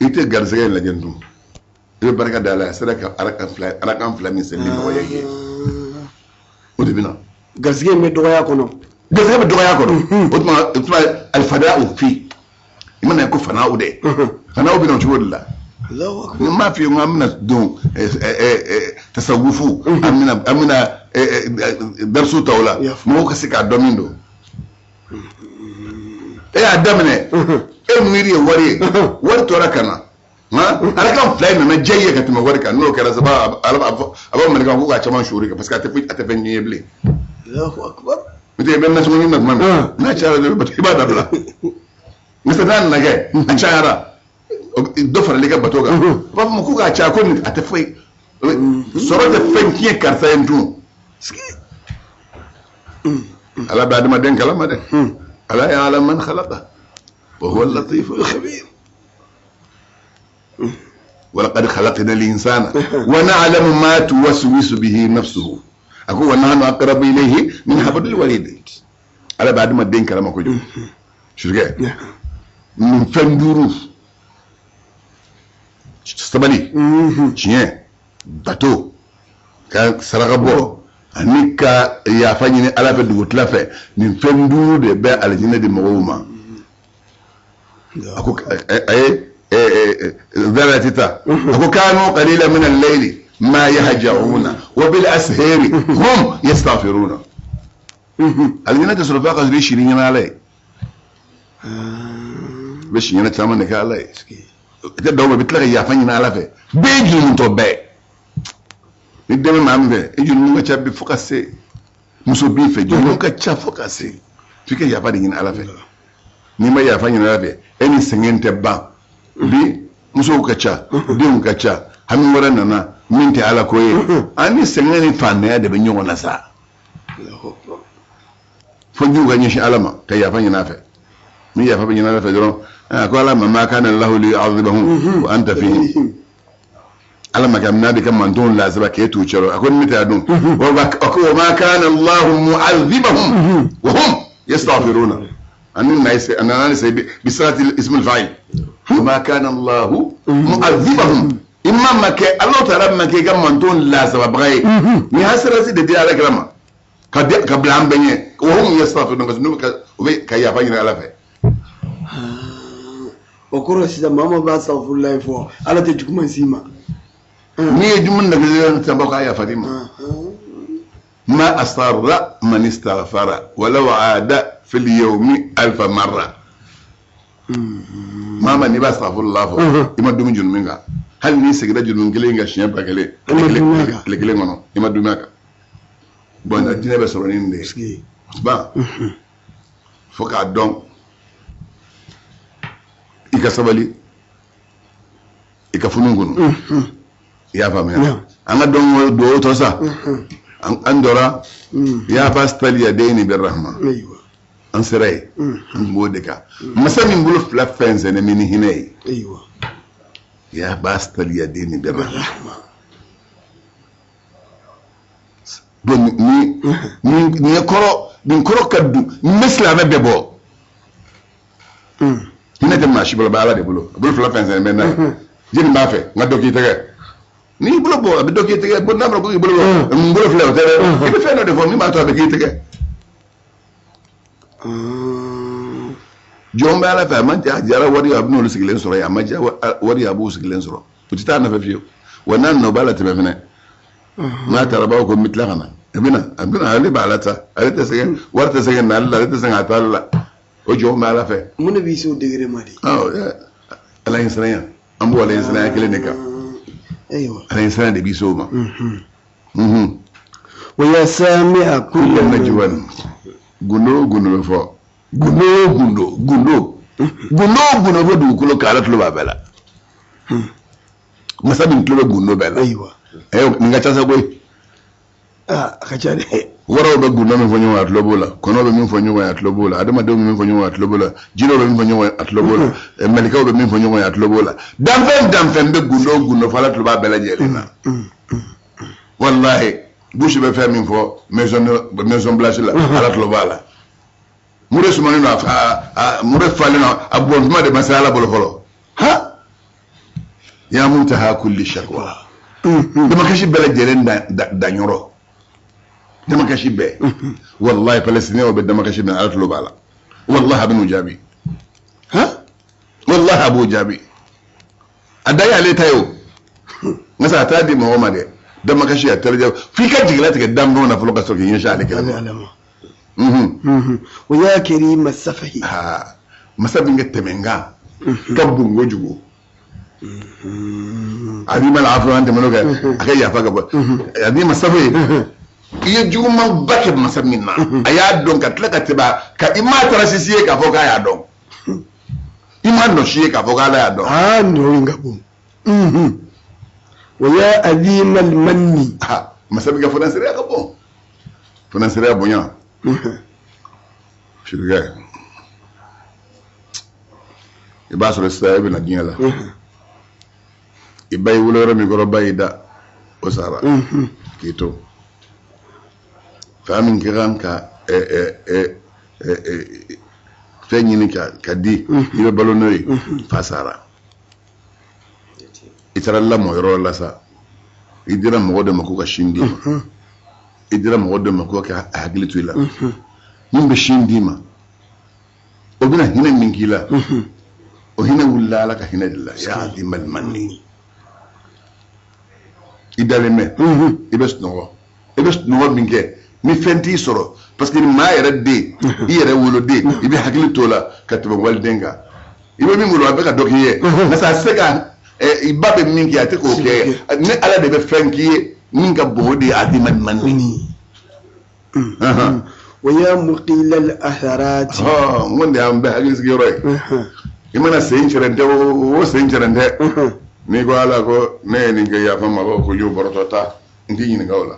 i tɛ garisɛgɛ in lajɛ dun, i bɛ barika da la, a sera ka arakan 2 min seli nɔgɔya i ye, o de bɛ na. Garisɛgɛ in bɛ dɔgɔya kɔnɔ. Garisɛgɛ bɛ dɔgɔya kɔnɔ. O tuma alifada o fi, i mana ko fana o dɛ, fana o bɛ na o cogo de la. N m'a f'i ye ko an bɛna don tasawufu, an bɛna darisu ta o la, mɔgɔw ka se k'a dɔn min don. E y'a daminɛ, e miiri ye wari ye, wari tora ka na, arakan 2 in nana diya i ye ka tɛmɛ wari kan. N'o kɛra saba, a b'a malika ko k'a caman suuri parce que a tɛ fɛn ɲɛ bilen. N'o tɛ, i bɛ nasɔngɔ ɲini na tuma min n'a cayara dɔrɔn, i b'a dabila. Misali, n'a nana kɛ a cayara, dɔ farala i ka bato kan, u b'a fɔ ma ko k'a caya, ko nin a tɛ foyi sɔrɔ, tɛ fɛn tiɲɛ karisa ye tun. Ala bɛ adamaden kalama dɛ. Ala ya'lamu man khalaqa wa huwa al-latifu al-khabir. ولقد خلقنا الإنسان ونعلم ما توسوس به نفسه. أقول ونحن أقرب إليه من حبل الوريد. Ala bɛ adamaden kalama kojugu. Sirikɛ, nin fɛn duuru, sabali, tiɲɛ, bato, ka saraka bɔ, ani ka yafa ɲini Ala fɛ dugutila fɛ, nin fɛn duuru de bɛ alijinɛ di mɔgɔw ma. A ko a ye ذرة ta, a ko kanu qalila min al-layli ma yahja'una wa bil ashari hum yastaghfiruna. Alijinɛ tɛ sɔrɔ f'a ka sɔrɔ i siri ɲɛna Ala ye. I bɛ si ɲɛna caman de kɛ Ala ye, i tɛ dɔw ma, i bɛ tila ka yafa ɲini Ala fɛ. Bɛɛ ye jurumutɔ bɛɛ. Ni dɛmɛ maa min fɛ, i jurumu ka ca bi fo ka se, muso b'i fɛ, jurumu ka ca fo ka se, f'i ka yafa de ɲini Ala fɛ. N'i ma yafa ɲini Ala fɛ, e ni sɛgɛn tɛ ban. Bi musow ka ca, denw ka ca, hami wɛrɛ nana min tɛ Ala ko ye, an ni sɛgɛn ni fantanya de bɛ ɲɔgɔn na sa, fo jiw ka ɲɛsin Ala ma ka yafa ɲini a fɛ. Ni yafa bɛ ɲini Ala fɛ dɔrɔn, a ko Ala ma ma kana Allahu liyu'adhibahum wa anta fihim. Ala ma kɛ n'a bɛ ka mantonw lasaba k'e t'u cɛrɔ, a ko ni ne tɛ a dun, a ko wa ma kana Allahu mu'adhibahum wa hum yastaghfiruna. Ani na ise ana se bi sirati ismul fa'il, wa ma kana Allahu mu'adhibahum, imma ma kɛ Ala taala ma kɛ i ka mantonw lasababaga ye. Ni hasirasi de di Ala kira ma ka bila an bɛɛ ɲɛ, wa hum yastaghfiruna, parce que n'u bɛ ka u bɛ ka yafa ɲini Ala fɛ. O kɔrɔ sisan, maa o maa b'a safurulayi fɔ, Ala tɛ juguman s'i ma. N'i ye dumuni nɛgɛ san, k'a yafa di ma. Ma asarra man istaghfara walau aada fil yawmi alfa marra. Maa ma n'i b'a astaghfirullah fɔ, i ma dumuni jurumu kan, hali n'i seginna jurumu kelen kan siɲɛ 1000 tile kelen kɔnɔ, i ma dumuni kan. Bon, diinɛ bɛ sɔrɔ ni nin de ye. Ban fo k'a dɔn, i ka sabali, i ka funu kɔnɔ. I y'a faamuya? An ka dɔn duwawu tɔ sa, an dɔra ya bastal yadaini birrahma. An sera yen, an tun b'o de kan. Masa min bolo fila fɛnsɛnnen bɛ ni hinɛ ye. Ayiwa. Ya basital yadayni birrahma. Donc ni ni nin ye kɔrɔ, nin kɔrɔ ka dun, nin bɛ silamɛ bɛɛ bɔ. Hinɛ tɛ maa si bolo, a bɛ Ala de bolo. A bolo fila fɛnsɛnnen bɛ n'a ye. Jɛni b'a fɛ n ka dɔ k'i tɛgɛ? N'i y'i bolo bɔ, a bɛ dɔ k'i tɛgɛ. Bon, n'a fɔra ko k'i bolo bɔ, n bolo filɛ, o tɛ dɛ. I bɛ fɛn dɔ de fɔ min b'a to a bɛ k'i tɛgɛ. Jɔn bɛ Ala fɛ, a ma ja, a diyara wari ye, a bɛ n'olu sigilen sɔrɔ yen. A ma diya wari ye, a b'u sigilen sɔrɔ. U tɛ taa a nɔfɛ fiyewu. Wa n'a nana, u b'a latɛmɛ fɛnɛ. N'a taara, b'a fɔ ko n bɛ tila ka na. A bɛ na, a bɛ na, ale b'a la ta. Ale tɛ sɛgɛn, wari tɛ sɛgɛn n'ale la, ale tɛ sɛgɛn a taali la. O jɔn bɛ Ala fɛ. Mun de b'i se o degré ma de? Ala ɲɛsiranya. An b'o Ala ɲɛsiranya kelen de kan. Ayiwa. Ala ɲɛsiranya de b'i se o ma. Wa ya sami'a kulli najwan. Gundo gundo bɛ fɔ. Gundo gundo gundo. Gundo gundo bɛ dugukolo kan, Ala tulo b'a bɛɛ la. Masa min tulo bɛ gundo bɛɛ la. Ayiwa. Nin ka ca sa koyi. A ka ca dɛ. Waraw bɛ gundo min fɔ ɲɔgɔn ye, a tulo b'o la. Kɔnɔw bɛ min fɔ ɲɔgɔn ye, a tulo b'o la. Adamadenw bɛ min fɔ ɲɔgɔn ye, a tulo b'o la. Jinɛw bɛ min fɔ ɲɔgɔn ye, a tulo b'o la. Mɛlɛkɛw bɛ min fɔ ɲɔgɔn ye, a tulo b'o la. Danfɛn danfɛn bɛ gundo gundo fɔ, Ala tulo b'a bɛɛ lajɛlen na. Walahi, Bush bɛ fɛn min fɔ maison blanche la, Ala tulo b'a la. Mure sumanen don, a mure falen don, a bɔn tuma de ma se Ala bolo fɔlɔ. Ha! Ya muntaha kulli shakwa. Damakasi bɛɛ lajɛlen danyɔrɔ. Damakasi bɛɛ. Wallahi, Palestiniens bɛ damakasi min, Ala tulo b'a la. Wallahi, a bɛ n'u jaabi. Ha? Wallahi, a b'u jaabi. A da y'ale ta ye o. Nka sa a t'a di mɔgɔ ma dɛ. Damakasi a tɛrɛ f'i ka jigilatigɛ danfɛnw na fɔlɔ ka sɔrɔ k'i ɲɛsin ale kɛlɛ ma. Wa ya karima safahi. Masa min ka tɛmɛ n kan ka bon kojugu. A b'i ma lafiya, an tɛmɛn'o kɛ, a ka yafa ka bɔ. A b'i ma safahi. I ye jugumanba kɛ masa min na, a y'a dɔn ka tila ka tɛmɛ ka i m'a taara sisi ye k'a fɔ k'a y'a dɔn. I m'a nɔ si ye k'a fɔ k'ala y'a dɔn. Nɔ in ka bon. Wa ya azima al-manni. Masa min ka fɔnɛsireya ka bon. Fɔnɛsireya bonya. Sirikɛ, i b'a sɔrɔ sisan e bɛna diɲɛ la. I ba y'i wolo yɔrɔ min kɔrɔ, ba y'i da, o sara k'i to. Fa min ka kan ka fɛn ɲini ka di, i bɛ balo n'o ye, fa sara. I taara lamɔ yɔrɔ la sa, i dira mɔgɔ dɔ ma ko ka sin d'i ma. I dira mɔgɔ dɔ ma ko ka hakili to i la. Min bɛ sin d'i ma, o bɛna hinɛ min k'i la, o hinɛ wulila Ala ka hinɛ de la. Ya azimal manni. I dalen bɛ, i bɛ sunɔgɔ. I bɛ sunɔgɔ min kɛ, ni fɛn t'i sɔrɔ, parce que maa yɛrɛ den, i yɛrɛ woloden, i bɛ hakili t'o la ka tɛmɛ waliden kan. I bɛ min wolo, a bɛ ka dɔ k'i ye. Nka sa a tɛ se ka, i ba bɛ min kɛ, a tɛ k'o kɛ. Ni Ala de bɛ fɛn k'i ye, min ka bon, o de ye azimal manni. Wa ya muqila al-atharati. N ko de y'an bɛɛ hakili sigiyɔrɔ ye. I mana sen cɛrɛntɛ o sen cɛrɛntɛ. N'i ko Ala ko ne ye nin kɛ, yafa n ma, ko y'o bɔrɔtɔ ta, n t'i ɲininka o la.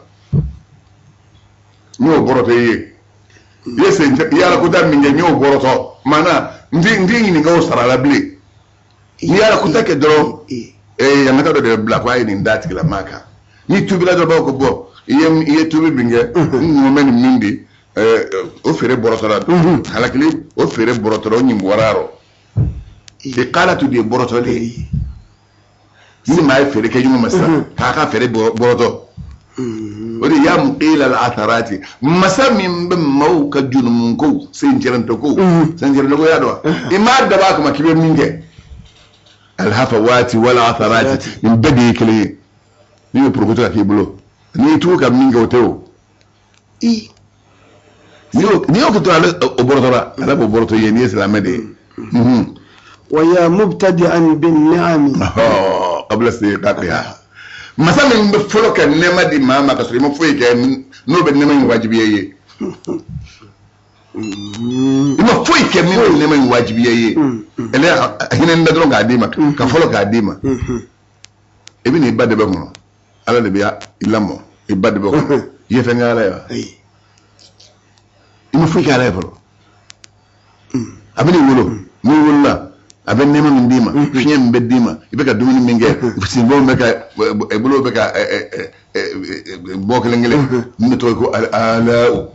N y'o bɔrɔtɔ i ye. I ye sen i ye Ala ko ta min kɛ, n y'o bɔrɔtɔ. Maana n t'i ɲininka o sara la bilen. N'i ye Ala ko ta kɛ dɔrɔn, yamata dɔ de bɛ bila ko a ye nin d'a tigilamaa kan. N'i tubila dɔrɔn, b'a fɔ ko bɔn, i ye tubi min kɛ, n kun bɛ nin min di, o feere bɔrɔtɔla. Halakili o feere bɔrɔtɔla, o ɲin bɔra a rɔ. Iqalatu de ye bɔrɔtɔli ye. Ni maa ye feere kɛ ɲɔgɔn ma sisan, k'a ka feere bɔrɔtɔ. O de ya muqila al-atharati. Masa min bɛ maaw ka junumunkow, sencɛrɛntɔkow, sencɛrɛntɔko y'a dɔn wa? I m'a dabɔ a kama k'i bɛ min kɛ. Alhafawati wal atharati, nin bɛɛ de ye kelen ye. N'i y'o porokoto ka k'i bolo, n'i tugu ka min kɛ, o tɛ o. N'i y'o kɛ dɔrɔn, ale o bɔrɔtɔra, Ala b'o bɔrɔtɔ i ye n'i ye silamɛ de ye. Wa ya mubtadi'an bin ni'ami. Qabla istiqaqiha. Masa min bɛ fɔlɔ ka nɛɛma di maa ma ka sɔrɔ i ma foyi kɛ, n'o bɛ nɛɛma in wajibiya i ye. I ma foyi kɛ min bɛ nɛɛma in wajibiya i ye. Ele hinɛ da dɔrɔn k'a d'i ma, ka fɔlɔ k'a d'i ma. I bɛ n'i ba de bɛ kɔnɔ, Ala de bɛ i lamɔ, i ba de bɛ kɔnɔ. I ye fɛn kɛ Ala ye wa? I ma foyi kɛ Ala ye fɔlɔ. A bɛ n'i wolo, n'i wolola, a bɛ nɛɛma min d'i ma, fiɲɛ min bɛ d'i ma, i bɛ ka dumuni min kɛ, senbɔw bɛ ka, bolow bɛ ka bɔ kelen kelen, min de tɔgɔ ye ko ala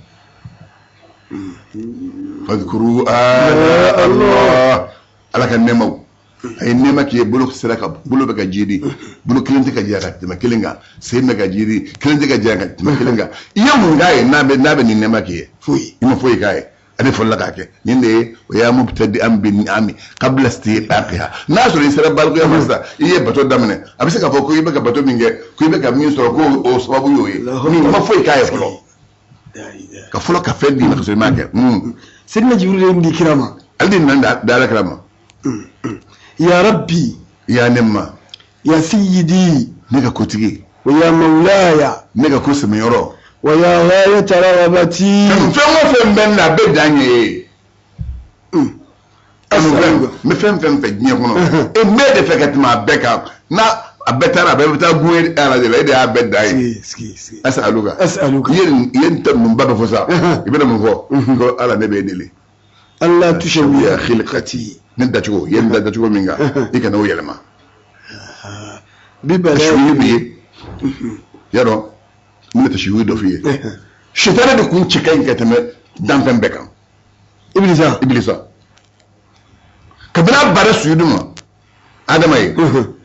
fadhkuru ala Allah, Ala ka nɛɛmaw. A ye nɛɛma k'i ye, bolo sera ka, bolo bɛ ka jiidi, bolo kelen tɛ ka janya ka tɛmɛ kelen kan, sen bɛ ka jiidi, kelen tɛ ka janya ka tɛmɛ kelen kan. I ye mun k'a ye n'a bɛ nin nɛɛma k'i ye? Foyi. I ma foyi k'a ye. Ale fɔlɔla k'a kɛ nin de ye, o y'a mubtadi'an bi ni'ami qabla istiqaqiha. N'a sɔrɔ i sera balikuya ma sisan, i ye bato daminɛ, a bɛ se k'a fɔ ko i bɛ ka bato min kɛ, ko i bɛ ka min sɔrɔ, ko o sababu y'o ye. I ma foyi k'a ye fɔlɔ. Ka fɔlɔ ka fɛn d'i ma ka sɔrɔ i m'a kɛ. Seydina Jibril ye nin di kira ma. Ale de nana da Ala kira ma. Ya Rabbi. Ya ne ma. Ya Sayyidi. Ne ka kotigi. Wa ya Mawlaya. Ne ka ko sɛmɛyɔrɔ. Wa ya ghayata raghabati. Fɛn o fɛn bɛ n na, a bɛɛ dan ye. N bɛ fɛn fɛn fɛ diɲɛ kɔnɔ, e n b'e de fɛ ka tɛmɛ a bɛɛ kan. N'a a bɛɛ taara, a bɛɛ bɛ taa gun e ala de la, e de y'a bɛɛ dan ye. As'aluka. As'aluka. I ye nin ta ninnu ba bɛɛ fɔ sa, i bɛna mun fɔ? Ko Ala, ne b'e deli. Allah tushawwiya khilqati. Ne dacogo, i ye n da dacogo min kan, i kana o yɛlɛma. Bi bala. Tashwihi bɛ yen. Y'a dɔn, n bɛna tashwihi dɔ f'i ye. Sitana de kun cɛ ka ɲi ka tɛmɛ danfɛn bɛɛ kan. Ibilisa. Ibilisa. Kabini a bara sujudu ma Adama ye,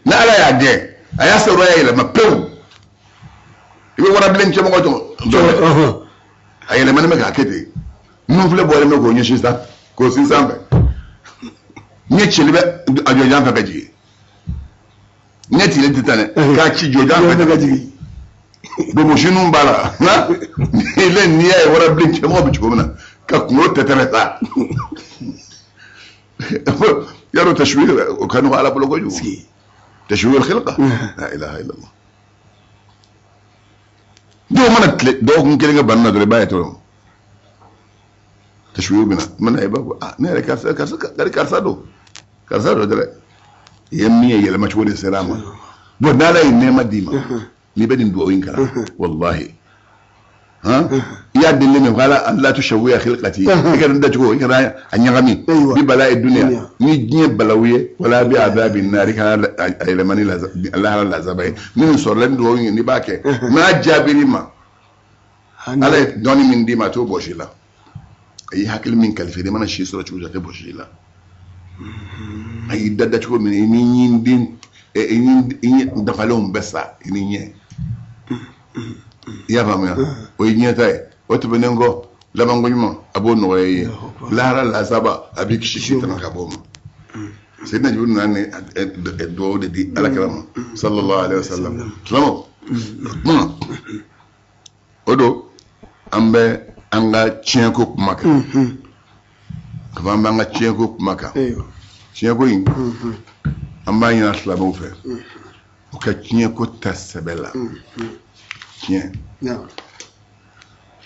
ni Ala y'a gɛn, a y'a sɔrɔ a y'a yɛlɛma pewu. I bɛ warabilen cɛmɔgɔ jɔ. A yɛlɛmani bɛ k'a kɛ ten. Nunfilɛ bɔlen bɛ k'o ɲɛsin san, k'o sin sanfɛ. Ɲɛ cili bɛ a jɔjan fɛ ka jigin. Ɲɛ cilen tɛ taa dɛ, k'a ci jɔjan fɛ ka jigin. Bonbonsiniw b'a la. N'i y'a ye warabilen cɛmɔgɔ bɛ cogo min na, ka kunkolo tɛtɛrɛ sa. Yarɔ tashwih o ka nɔgɔ Ala bolo kojugu. Tashwih al-khilqa. La ilaha illallah. Dɔw mana tile dɔgɔkun kelen kɛ bana na dɔrɔn, i b'a ye dɔrɔn. Tashwih bɛ na. Mana i b'a fɔ, ah, ne yɛrɛ karisa, karisa, karisa don. Karisa don dɛ. I ye min ye, yɛlɛma cogo de sera a ma. Bon, n'Ala ye nɛɛma d'i ma, n'i bɛ nin dugawu in kalan, wallahi. Han? I y'a deli min ko Ala, Allah tushawwiya khilqati. I kana n dacogo, i kana a ɲagami. Bi bala'i dunya. Ni diɲɛ balawu ye, wala bi azabi nari, i kana a yɛlɛma ni lahara lazaba ye. Ni nin sɔrɔla, ni dugawu in n'i b'a kɛ, n'a jaabir'i ma, Ala ye dɔnni min d'i ma, a t'o bɔsi i la. A y'i hakili min kalifa i mana si sɔrɔ cogo o cogo, a tɛ bɔsi i la. A y'i da dacogo min na, i ni ɲin den, i ni dafalenw bɛɛ sa, i ni ɲɛ. I y'a faamuya? O ye diɲɛ ta ye. O tɛmɛnen kɔ, labanko ɲuman, a b'o nɔgɔya i ye. Lahara lasaba, a b'i kisi k'i tanga ka bɔ o ma. Seydina Jibril nana ni dugawu de di Ala kira ma, sallallahu alaihi wasallam. Silamɛw, kuma o don, an bɛ an ka tiɲɛko kuma kan. Ka fɔ an b'an ka tiɲɛko kuma kan. Tiɲɛko in, an b'a ɲini silamɛw fɛ, u ka tiɲɛko ta sɛbɛ la. Tiɲɛ.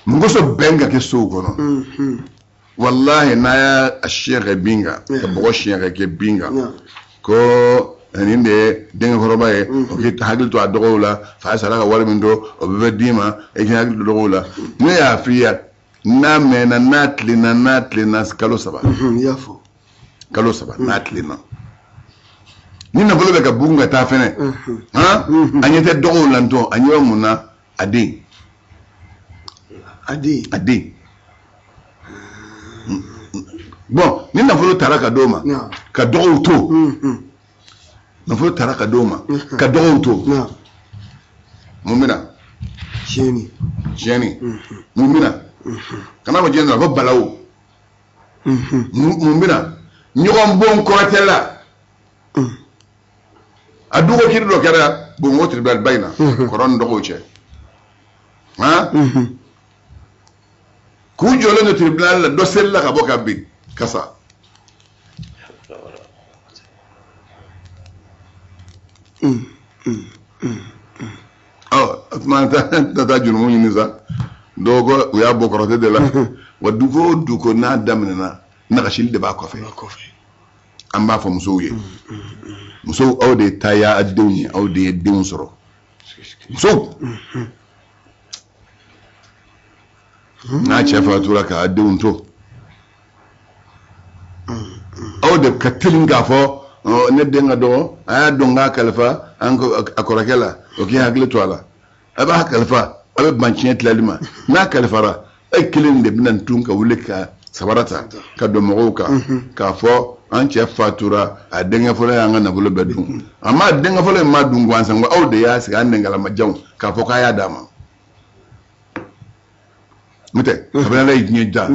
Mun kosɔn bɛn ka kɛ sow kɔnɔ? Wallahi, n'a y'a siɲɛ kɛ bin kan, ka bɔgɔ siɲɛ ka kɛ bin kan, ko nin de ye denkɛkɔrɔba ye, o k'i hakili to a dɔgɔw la, fa sara ka wari min to, o bɛɛ bɛ d'i ma, i k'i hakili to dɔgɔw la. Ne y'a f'i ye, n'a mɛnna, n'a tilenna, n'a tilenna kalo 3. I y'a fɔ. Kalo 3, n'a tilenna. Ni nafolo bɛ ka bugun ka taa fɛnɛ, han, a ɲɛ tɛ dɔgɔw la ntɔn, a ɲɛ bɛ mun na? A den. A den. A den. Bon, ni nafolo taara ka d'o ma, ka dɔgɔw to. Nafolo taara ka d'o ma, ka dɔgɔw to. Mun bɛ na? Tiɲɛni. Tiɲɛni. Mun bɛ na? Kana fɔ diɲɛ dɔrɔn, fɔ balawu. Mun bɛ na? Ɲɔgɔn bon kɔrɔtɛ la. A duko kiri dɔ kɛra Bongo tribunal ba in na, kɔrɔ ni dɔgɔw cɛ. Han? K'u jɔlen don tribunal la, dɔ selila ka bɔ ka bin kasa. Ɔ, o tuma an taa jurumu ɲini sa. Dɔw ko u y'a bɔ kɔrɔtɛ de la. Wa duko o duko n'a daminɛna, nagasili de b'a kɔfɛ. An b'a fɔ musow ye, musow, aw de ta y'a denw ye, aw de ye denw sɔrɔ. Musow, n'a cɛ fatura k'a denw to, ka teli k'a fɔ ne den ka dɔgɔ, a y'a dɔn k'a kalifa an a kɔrɔkɛ la, o k'i hakili to a la. A b'a kalifa, a bɛ ban tiɲɛ tilali ma. N'a kalifara, e kelen de bɛna tun ka wuli ka sabara ta ka don mɔgɔw kan k'a fɔ an cɛ fatura, a denkɛ fɔlɔ y'an ka nafolo bɛɛ dun. A ma denkɛ fɔlɔ in ma dun gansan ko aw de y'a sigi an nɛngalamajanw k'a fɔ k'a y'a d'a ma. N'o tɛ, kabini Ala ye diɲɛ da,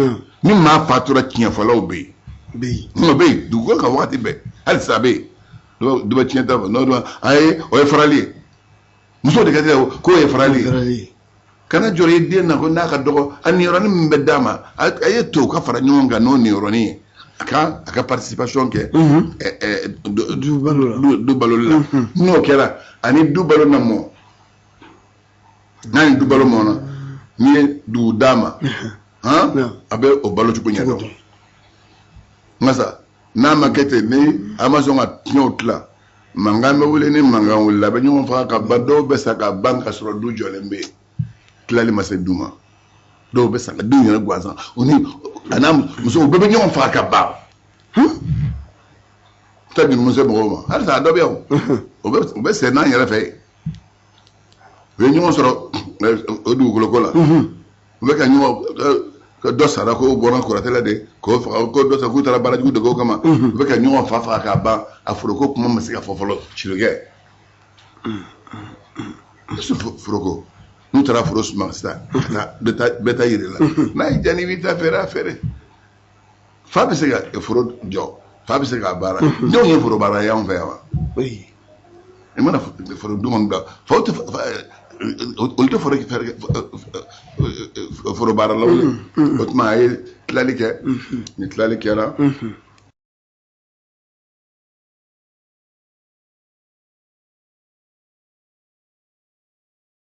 ni maa fatura, tiɲɛfɔlaw bɛ yen. O bɛ yen dugukolo kan wagati bɛɛ, hali sisan a bɛ yen. Dɔ bɛ tiɲɛ ta fɔ, n'o dɔ ayi, o ye farali ye. Muso de ka teli k'o ye farali ye. Kana jɔrɔ i den na ko n'a ka dɔgɔ, a niyɔrɔnin min bɛ d'a ma, a ye to ka fara ɲɔgɔn kan n'o niyɔrɔnin ye, a ka participation kɛ du baloli la. N'o kɛra, ani du balo na mɔ, n'a ni du balo mɔna, n'i ye dugu d'a ma, han, a bɛ o balo cogo ɲɛdɔn. Nka n'a ma kɛ ten, ni a ma sɔn ka tiɲɛw tila, mankan bɛ wuli. Ni mankan wulila, a bɛ ɲɔgɔn faga ka ban. Dɔw bɛ sa ka ban ka sɔrɔ du jɔlen bɛ yen, tilali ma se du ma. Dɔw bɛ sa ka denw yɛrɛ gansan, o ni a n'a muso, u bɛɛ bɛ ɲɔgɔn faga ka ban. Ta jurumuso mɔgɔw ma, halisa a dɔ bɛ yan, o bɛ sɛnɛ n'an yɛrɛ fɛ yen. U ye ɲɔgɔn sɔrɔ o dugukolo ko la, u bɛ ka ɲɔgɔn ka dɔ sara ko bɔra kɔrɔtɛ la de k'o faga, ko dɔ sara k'u taara baara jugu de k'o kama. U bɛ ka ɲɔgɔn fa faga k'a ban, a foroko kuma ma se ka fɔ fɔlɔ. Sirikɛ foroko, n'u taara foro suma sisan, ka taa bɛɛ ta yiri la, n'a y'i diya n'i b'i ta feere, a feere. Fa bɛ se ka foro jɔ, fa bɛ se k'a baara. Denw ye foro baara y'anw fɛ yan wa? I mana foro du kɔni bila, faw tɛ, olu tɛ foro baaralaw ye. O tuma a ye tilali kɛ. Ni tilali kɛra,